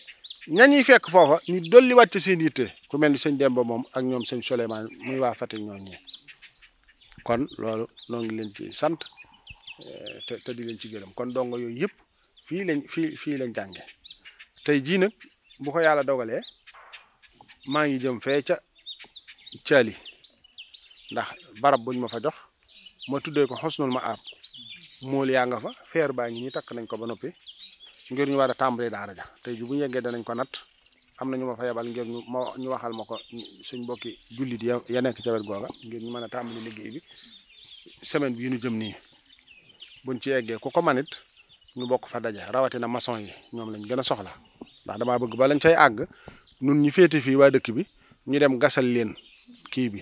Speaker 1: ñañuy fekk foofa ñu dolli wàcc seen yitte ku mel ni sëñ Demba moom ak ñoom sëñ Souleymane muy waa Fatick ñooñu kon loolu noo ngi leen ci sant te di leen ci gërëm kon dongo yooyu yëpp fii lañ jànge tey jii nag bu ko yàlla dogalee maa ngi jëm fee ca Caali ndax barab buñ ma fa jox ma tuddee ko xosnul ma aab mool yaa nga fa feer baa ngi ñi takk nañ ko ba noppi ngir ñu war a tàmbalee daara ja tey ji bu ñu yeggee danañ ko natt am na ñu ma fa yebal ngir ñu waxal ma ko suñ mbokki jullit ya nekk ca wet googa ngir ñu mën a tàmbali liggéey bi semaine bii ñu jëm nii buñ ci yeggee ku ko manit ñu bokk fa daje rawatina maçon yi ñoom lañ gën a soxla ndax damaa bëgg ba lañ cay àgg nun ñu féete fii waa dëkk bi ñu dem gasal leen kii bi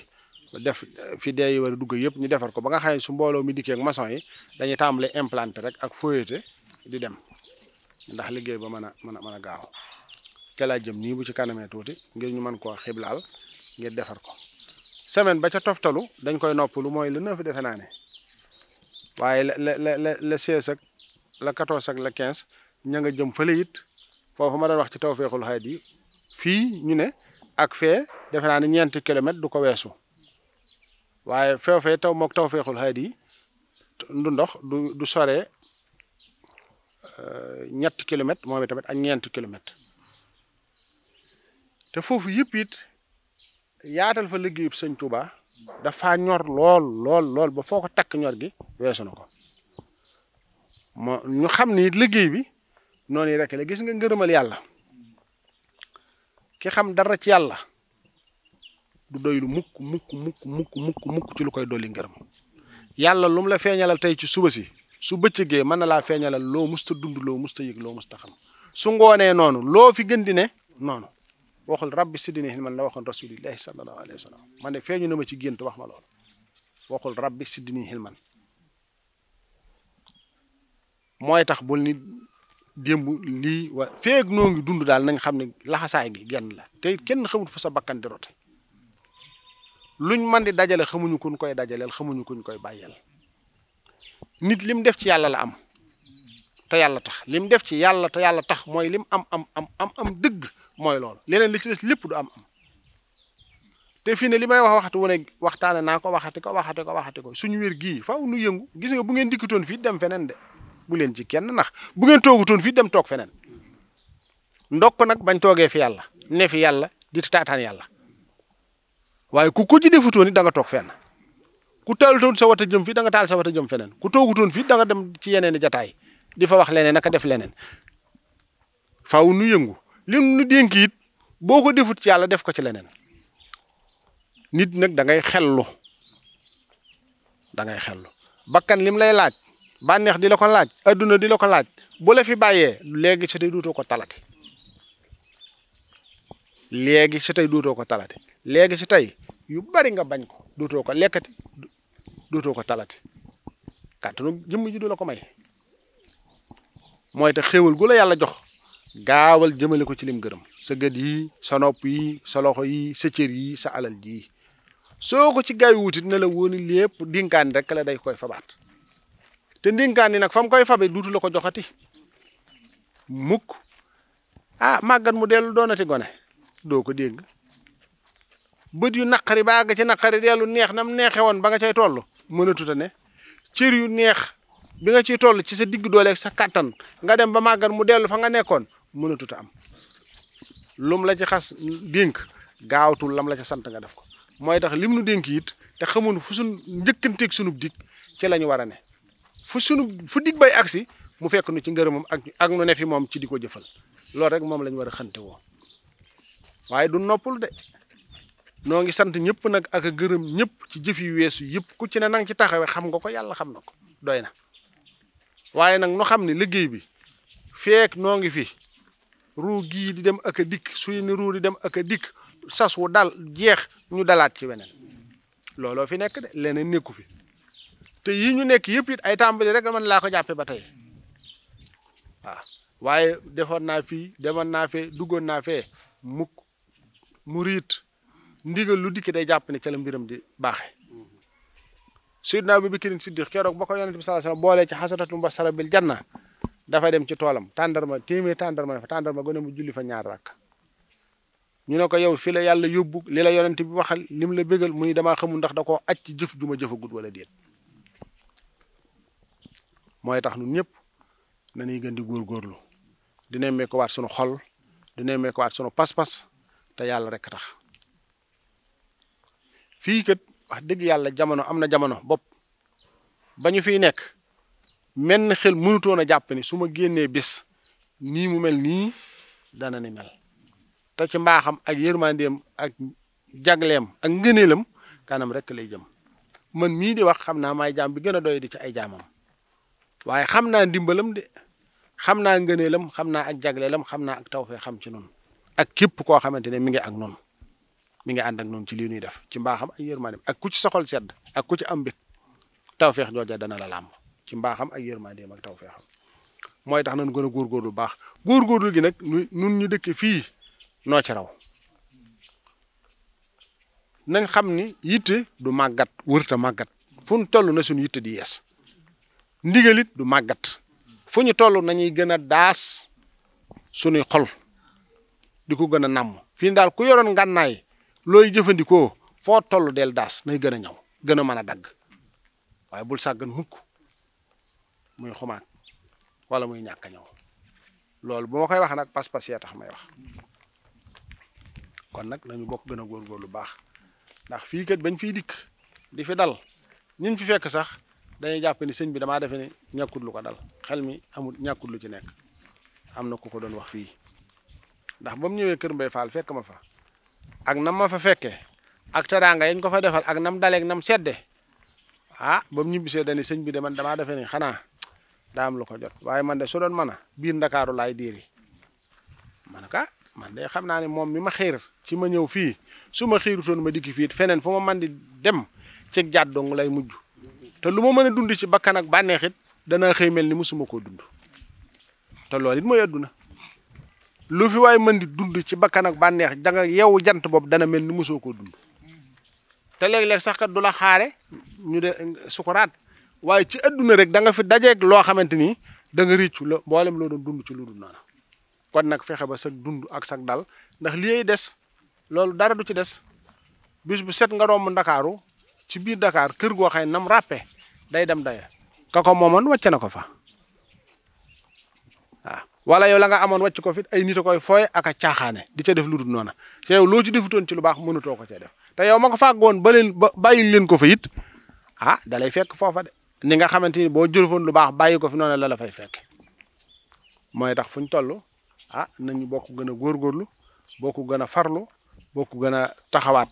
Speaker 1: def fi dee yi war a dugg yëpp ñu defar ko ba nga xam ne su mbooloo mi dikkee ak maçon yi dañuy tàmbale implanté rek ak feuilleté di dem ndax liggéey ba mën a gaaw te laa jëm nii bu ci kanamee tuuti ngir ñu mën koo xiblaal ngir defar ko semaine ba ca toftalu dañ koy noppalu mooy le 9 defe naa ne waaye le 16 ak le 14 ak le 15 ña nga jëm fële it foofu ma doon wax ci Tawfekhoul Haïdi fii ñu ne ak fee defe naa ne 4 kilomètres du ko weesu waaye feefee taw mook Tawfekhoul Haïdi ndu ndox du soree 3 kilomètres moom tamit ak 4 kilomètres te foofu yëpp it yaatal fa liggéeyub sëñ Touba dafa ñor lool ba foo ko takk ñor gi weesu na ko ñu xam ni liggéey bi noonu rek la gis nga ngërëmal yàlla ki xam dara ci yàlla du doylu mukk ci lu koy dolli ngërëm yàlla lu mu la feeñalal tey ci suba si su bëccëgee mën na laa feeñalal loo musta dund loo musta yëg loo musta xam su ngoonee noonu loo fi gën di ne noonu waxul rabbi sidini hilman la waxoon rasulillahi sallallahu alayhi wa sallam man de feeñu na ma ci gént wax ma loolu waxul rabbi sidini hilman mooy tax bul ni démb lii wa feeg noo ngi dund daal nañ xam ne laxasaay gi genn la te kenn xamut fu sa bakkan di rote luñ mën di dajale xamuñu kuñ koy dajaleel xamuñu kuñ koy bàyyeel nit lim def ci yàlla la am te yàlla tax lim def ci yàlla te yàlla tax mooy lim am dëgg mooy loolu leneen li ci des lépp du am te fii ne li may waxtu wu ne waxtaane naa ko waxati ko suñu wér gii faaw nu yëngu gis nga bu ngeen dikkatoon fii dem feneen de bu leen ci kenn ndax bu ngeen toogutoon fii dem toog feneen ndokk nag bañ toogee fi yàlla ne fi yàlla di taataan yàlla waaye ku ko ci defutoon it da nga toog fenn ku taalutoon sa wata jëm fii da nga taal sa wata jëm feneen ku toogutoon fii da nga dem ci yeneen i jataay di fa wax leneen naka def leneen faaw nu yëngu lim nu dénk it boo ko defut ci yàlla def ko ci leneen nit nag da ngay xellu bakkan lim lay laaj bànneex di la ko laaj adduna di la ko laaj bu la fi bàyyee léegi si tey duutoo ko talati léegi si tey yu bari nga bañ ko duutoo ko lekkati duutoo ko talati kàttanu jëmm ji du la ko may mooy te xéewal gu la yàlla jox gaawal jëmale ko ci lim gërëm sa gët yi sa nopp yi sa loxo yi sa cër yi sa alal ji soo ko ci gaaw wuti dina la wóoni lépp dinkaan rek la day koy fabaat te ndinkaan ni nag fa mu koy fabe duutu la ko joxati mukk màggat mu dellu doonati gone
Speaker 2: doo ko dégg bët yu naqari ba àgg ci naqari dellu neex nam neexe woon ba nga cay toll mënatut a ne cër yu neex bi nga ciy toll ci sa digg dooleeg sa kattan nga dem ba màggat mu dellu fa nga nekkoon mënatut a am lum la ci xas dénk gaawtul lam la ca sant nga def ko mooy tax lim nu dénk it te xamun fu suñ njëkkanteeg sunub dig ci la ñu war a ne fu dig bay agsi mu fekk nu ci ngërëmam ak nu ne fi moom ci di ko jëfal loolu rek moom la ñu war a xante woo waaye du noppul de noo ngi sant ñëpp nag ak a gërëm ñëpp ci jëf yu weesu yëpp ku ci ne nang ci taxawee xam nga ko yàlla xam na ko doy na waaye nag nu xam ne liggéey bi feek noo ngi fi ruu gii di dem ak a dikk suy ni ruu di dem ak a dikk sas wu dal jeex ñu dalaat ci weneen looloo fi nekk de leneen nekku fi te yi ñu nekk yëpp it ay tàmbali rek man laa ko jàppe ba tey waaw waaye defoon naa fii demoon naa fee duggoon naa fee mukk mu riit ndigal lu dikki day jàpp ne ca la mbiram di baaxe Seydina Abu Bakrin Siddiq keroog ba ko yonent bi sallallahu alayhi wasallam boolee ci xasatatu mbasara bil janna dafa dem ci toolam tàndarma téeméer tàndarma fa tàndarma gone mu julli fa ñaar rakk ñu ne ko yow fi la yàlla yóbbu li la yonent bi waxal lim la bégal muy damaa xamul ndax da koo aj ci jëf ju ma jëfagut wala déet mooy tax ñun ñëpp nañuy gën di góorgóorlu di nemmee ko waat sunu xol di nemmee ko waat sunu pas-pas te yàlla rek tax fii kat wax dëgg yàlla jamono am na jamono bopp ba ñu fiy nekk menn xel mënutoon a jàpp ni su ma génnee bis nii mu mel nii dana ni mel te ci mbaaxam ak yërmandeem ak jagleem ak ngëneelam kanam rek lay jëm man mii di wax xam naa maay jaam bi gën a doy di ci ay jaamam waaye xam naa ndimbalam de xam naa ngëneelam xam naa ak jagleelam xam naa ak tawfeex xam ci noonu ak képp koo xamante ne mi ngi ak noonu mi ngi ànd ak noonu ci lii ñuy def ci mbaaxam ak yërmandeem ak ku ci soxol sedd ak ku ci am mbég tawfeex jooja dana la làmb ci mbaaxam ak yërmandeem ak tawfeexam mooy tax nañu gën a góorgóorlu bu baax góorgóorlu gi nag nun ñu dëkk fii noo ci raw nañ xam ni yitte du màggat wërta màggat fu ñu toll na suñu yitte di yees ndigalit du màggat fu ñu toll nañuy gën a daas suñuy xol di ko gën a nàmm fii daal ku yoroon ngànnaay looy jëfandikoo foo toll del daas nay gën a ñaw gën a mën a dagg waaye bul sàggan mukk muy xumaat wala muy ñàkk a ñëw loolu bu ma koy wax nag pas-pas yee tax may wax kon nag nañu bokk gën a góorgóorlu baax ndax fii kat bañ fiy dikk di fi dal ñun fi fekk sax dañuy jàpp ni sëñ bi damaa defe ne ñàkkut lu ko dal xel mi amul ñàkkut lu ci nekk am na ku ko doon wax fii ndax ba mu ñëwee Kër Mbay Fall fekk ma fa ak nam ma fa fekkee ak teraanga yañ ko fa defal ak nam daleeg nam sedde ah ba mu ñibbisee dani sëñ bi de man damaa defe ne xanaa daa am lu ko jot waaye man de su doon mën a biir Ndakaaru laay diiri man ka man de xam naa ne moom mi ma xiir ci ma ñëw fii su ma xiirutoon ma dikki fii feneen fu ma man di dem ci jaat dong lay mujj te lu ma mën a dund ci bakkan ak bànneex it danaa xëy mel ni musuma koo dund te loolu it mooy adduna lu fi waay mën di dund ci bakkan ak bànneex danga yow jant boobu dana mel ni musoo koo dund te léeg-léeg sax kat du la xaare ñu de sukuraat waaye ci adduna rek da nga fi dajeeg loo xamante ni da nga réccu la mboolem loo doon dund ci lu dul noonu kon nag fexe ba sag dund ak sag dal ndax liy des loolu dara du ci des bis bu set nga romb Ndakaaru ci biir Dakar kër goo xëy nam ràppe day dem daya ka ko moomoon wàcc na ko fa waaw wala yow la nga amoon wàcc ko fit ay nit a koy fooy ak a caaxaane di ca def lu dul noona te yow loo ci defutoon ci lu baax mënutoo ko cee def te yow ma ko fàggoon ba bàyyil leen ko fa it ah da lay fekk foofa de ni nga xamante ni boo jëfoon lu baax bàyyi ko fi noonu la fay fekk mooy tax fu ñu toll ah nañu bokk gën a góorgóorlu bokk gën a farlu bokk gën a taxawaat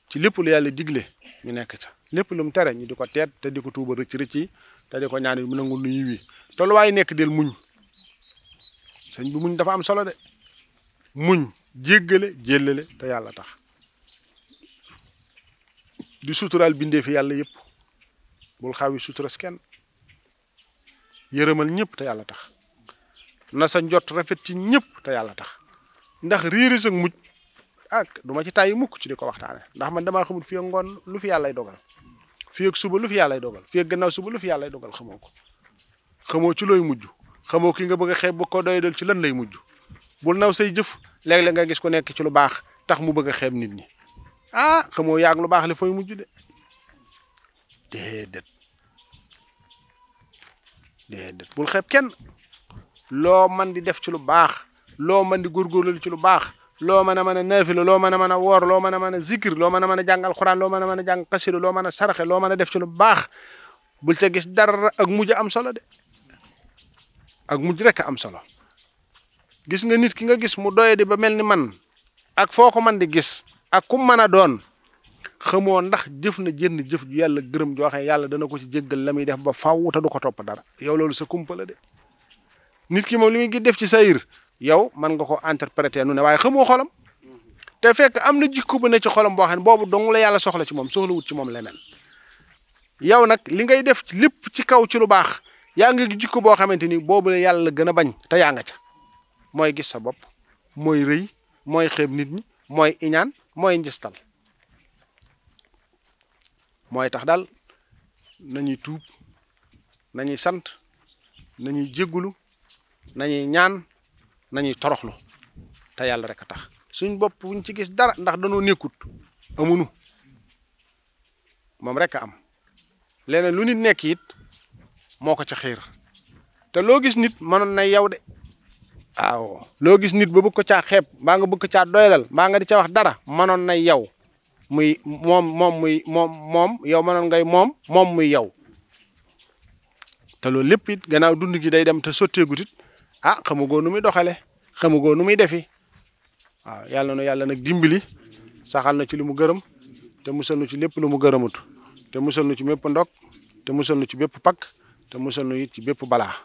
Speaker 2: ci lépp lu yàlla digle ñu nekk ca lépp lu mu tere ñu di ko teet te di ko tuuba rëcc yi te di ko ñaan mu nangul nu yiwi te lu waaye nekk del muñ sëñ bi muñ dafa am solo de muñ jéggale jéllale te yàlla tax di suturaal bindee fi yàlla yëpp bul xawi suturas kenn yërëmal ñëpp te yàlla tax na sa njot rafet ci ñëpp te yàlla tax ndax riiri sa mujj ak duma ci tàyyi mukk ci di ko waxtaane ndax man damaa xamul fii ak ngoon lu fi yàllay dogal fii ak suba lu fi yàllay dogal fii ak gannaaw suba lu fi yàllay dogal xamoo ko xamoo ci looy mujj xamoo ki nga bëgg a xeeb ba ko doy dal ci lan lay mujj bul naw say jëf léeg-léeg nga gis ku nekk ci lu baax tax mu bëgg a xeeb nit ñi ah xamoo yaag lu baax li fooy mujj de déedéet déedéet bul xeeb kenn loo man di def ci lu baax loo man di góorgóorlu ci lu baax loo mën a naafila loo mën a woor loo mën a zikir loo mën a jàng alxuraan loo mën a jàng xasida loo mën a saraxe loo mën a def ci lu baax bul ca gis dara ak mujj am solo de ak mujj rek am solo gis nga nit ki nga gis mu doye di ba mel ni man ak foo ko man di gis ak ku mën a doon xamoo ndax jëf na jënd jëf ju yàlla gërëm joo xam ne yàlla dana ko ci jéggal la muy def ba faw te du ko topp dara yow loolu sa kumpa la de nit ki moom li muy def ci sayir yow man nga ko interpréter nu ne waaye xamoo xolam te fekk am na jikko bu ne ci xolam boo xam ne boobu dong la yàlla soxla ci moom soxla wut ci moom leneen yow nag li ngay def lépp ci kaw ci lu baax yaa ngi jikko boo xamante ni boobu la yàlla gën a bañ te yaa nga ca mooy gis sa bopp mooy rëy mooy xeeb nit ñi mooy iñaan mooy njistal mooy tax daal nañuy tuub nañuy sant nañuy jéggulu nañuy ñaan nañuy toroxlu te yàlla rek a tax suñ bopp buñ ci gis dara ndax danoo nekkut amunu moom rek a am leneen lu nit nekk it moo ko ca xiir te loo gis nit mënoon na yow de waaw loo gis nit ba bëgg ko caa xeeb mbaa nga bëgg ko caa doyalal mbaa nga di ca wax dara mënoon na yow muy moom yow mënoon ngay moom muy yow te loolu lépp it gannaaw dund gi day dem te sotteegut it ah xamugoo nu muy doxale xamugoo nu muy defi waaw yàlla nag dimbali saxal na ci li mu gërëm te musal nu ci lépp lu mu gërëmut te musal nu ci bépp ndog te musal nu ci bépp pakk te musal nu it ci bépp balaa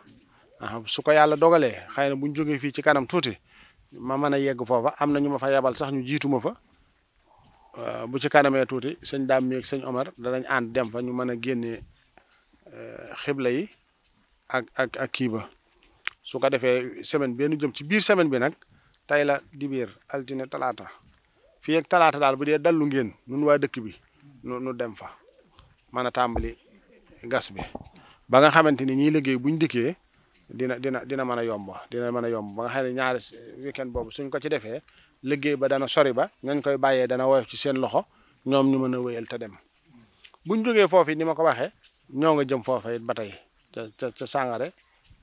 Speaker 2: su ko yàlla dogalee xëy na bu ñu jógee fii ci kanam tuuti ma mën a yegg foofa am na ñu ma fa yabal sax ñu jiitu ma fa bu ci kanamee tuuti sëñ Daam mi ak sëñ Omar danañ ànd dem fa ñu mën a génnee xibla yi ak kii ba su ko defee semaine bi nu jëm ci biir semaine bi nag tey la dibeer altine talaata fii ak talaata daal bu dee dallu ngeen nun waa dëkk bi nu dem fa mën a tàmbali gas bi ba nga xamante ni ñiy liggéey buñ dikkee dina mën a yomb ba nga xam ne ñaari weekend boobu suñ ko ci defee liggéey ba dana sori ba ñañ koy bàyyee dana woyof ci seen loxo ñoom ñu mën a wéyal te dem buñ jógee foofu ni ma ko waxee ñoo nga jëm foofa it ba tey ca Sangare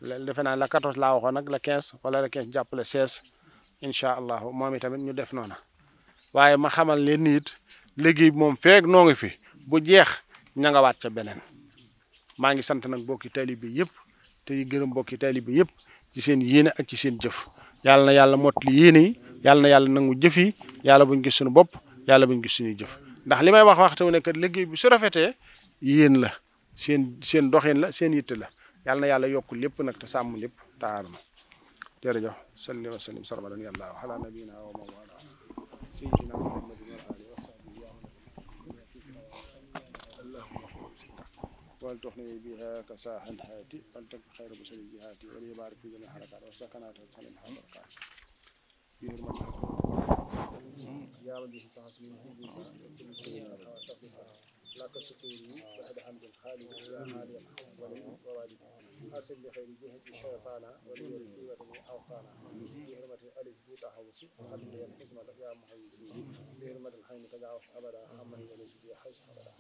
Speaker 2: defe naa la 14 laa waxoon nag la 15 wala la 15 jàppale 16 incha allah moom itamit ñu def noona waaye ma xamal leen ni it liggéey bi moom feeg noo ngi fi bu jeex ña nga waat ca beneen maa ngi sant nag mbokki taalibe bi yëpp te di gërëm mbokki taalibe bi yëpp ci seen yéene ak ci seen jëf yàlla na yàlla mottali yéene yi yàlla na yàlla nangu jëf yi yàlla buñ gis suñu bopp yàlla buñ gis suñuy jëf ndax li may waxtu ne kat liggéey bi su rafetee yéen la seen doxin la seen yitte la yàlla na yàlla yokk lépp nag te sàmm lépp te aar na jërëjëf salli wa sallim sarmadan yàlla ala nabiyina wa mawlana sayyidina muhammadin wa alihi wa sahbihi wal tuxni biha kasahan hati wal tak khayra basari jihati wal yabarik fi jami harakat wa sakanat wa salim harakat bi hurmati ya rabbi ta'asmi bi sayyidina لك سكوني بعد حمد الخالق يا عالي ولي ووالي حاسب بخير جهة الشيطان ولي القوة أوطانا بحرمة الألف بوتا حوصي قلبي الحكمة يا محيي بحرمة الحين تجاوز أبدا عمن وليس بي حيث أبدا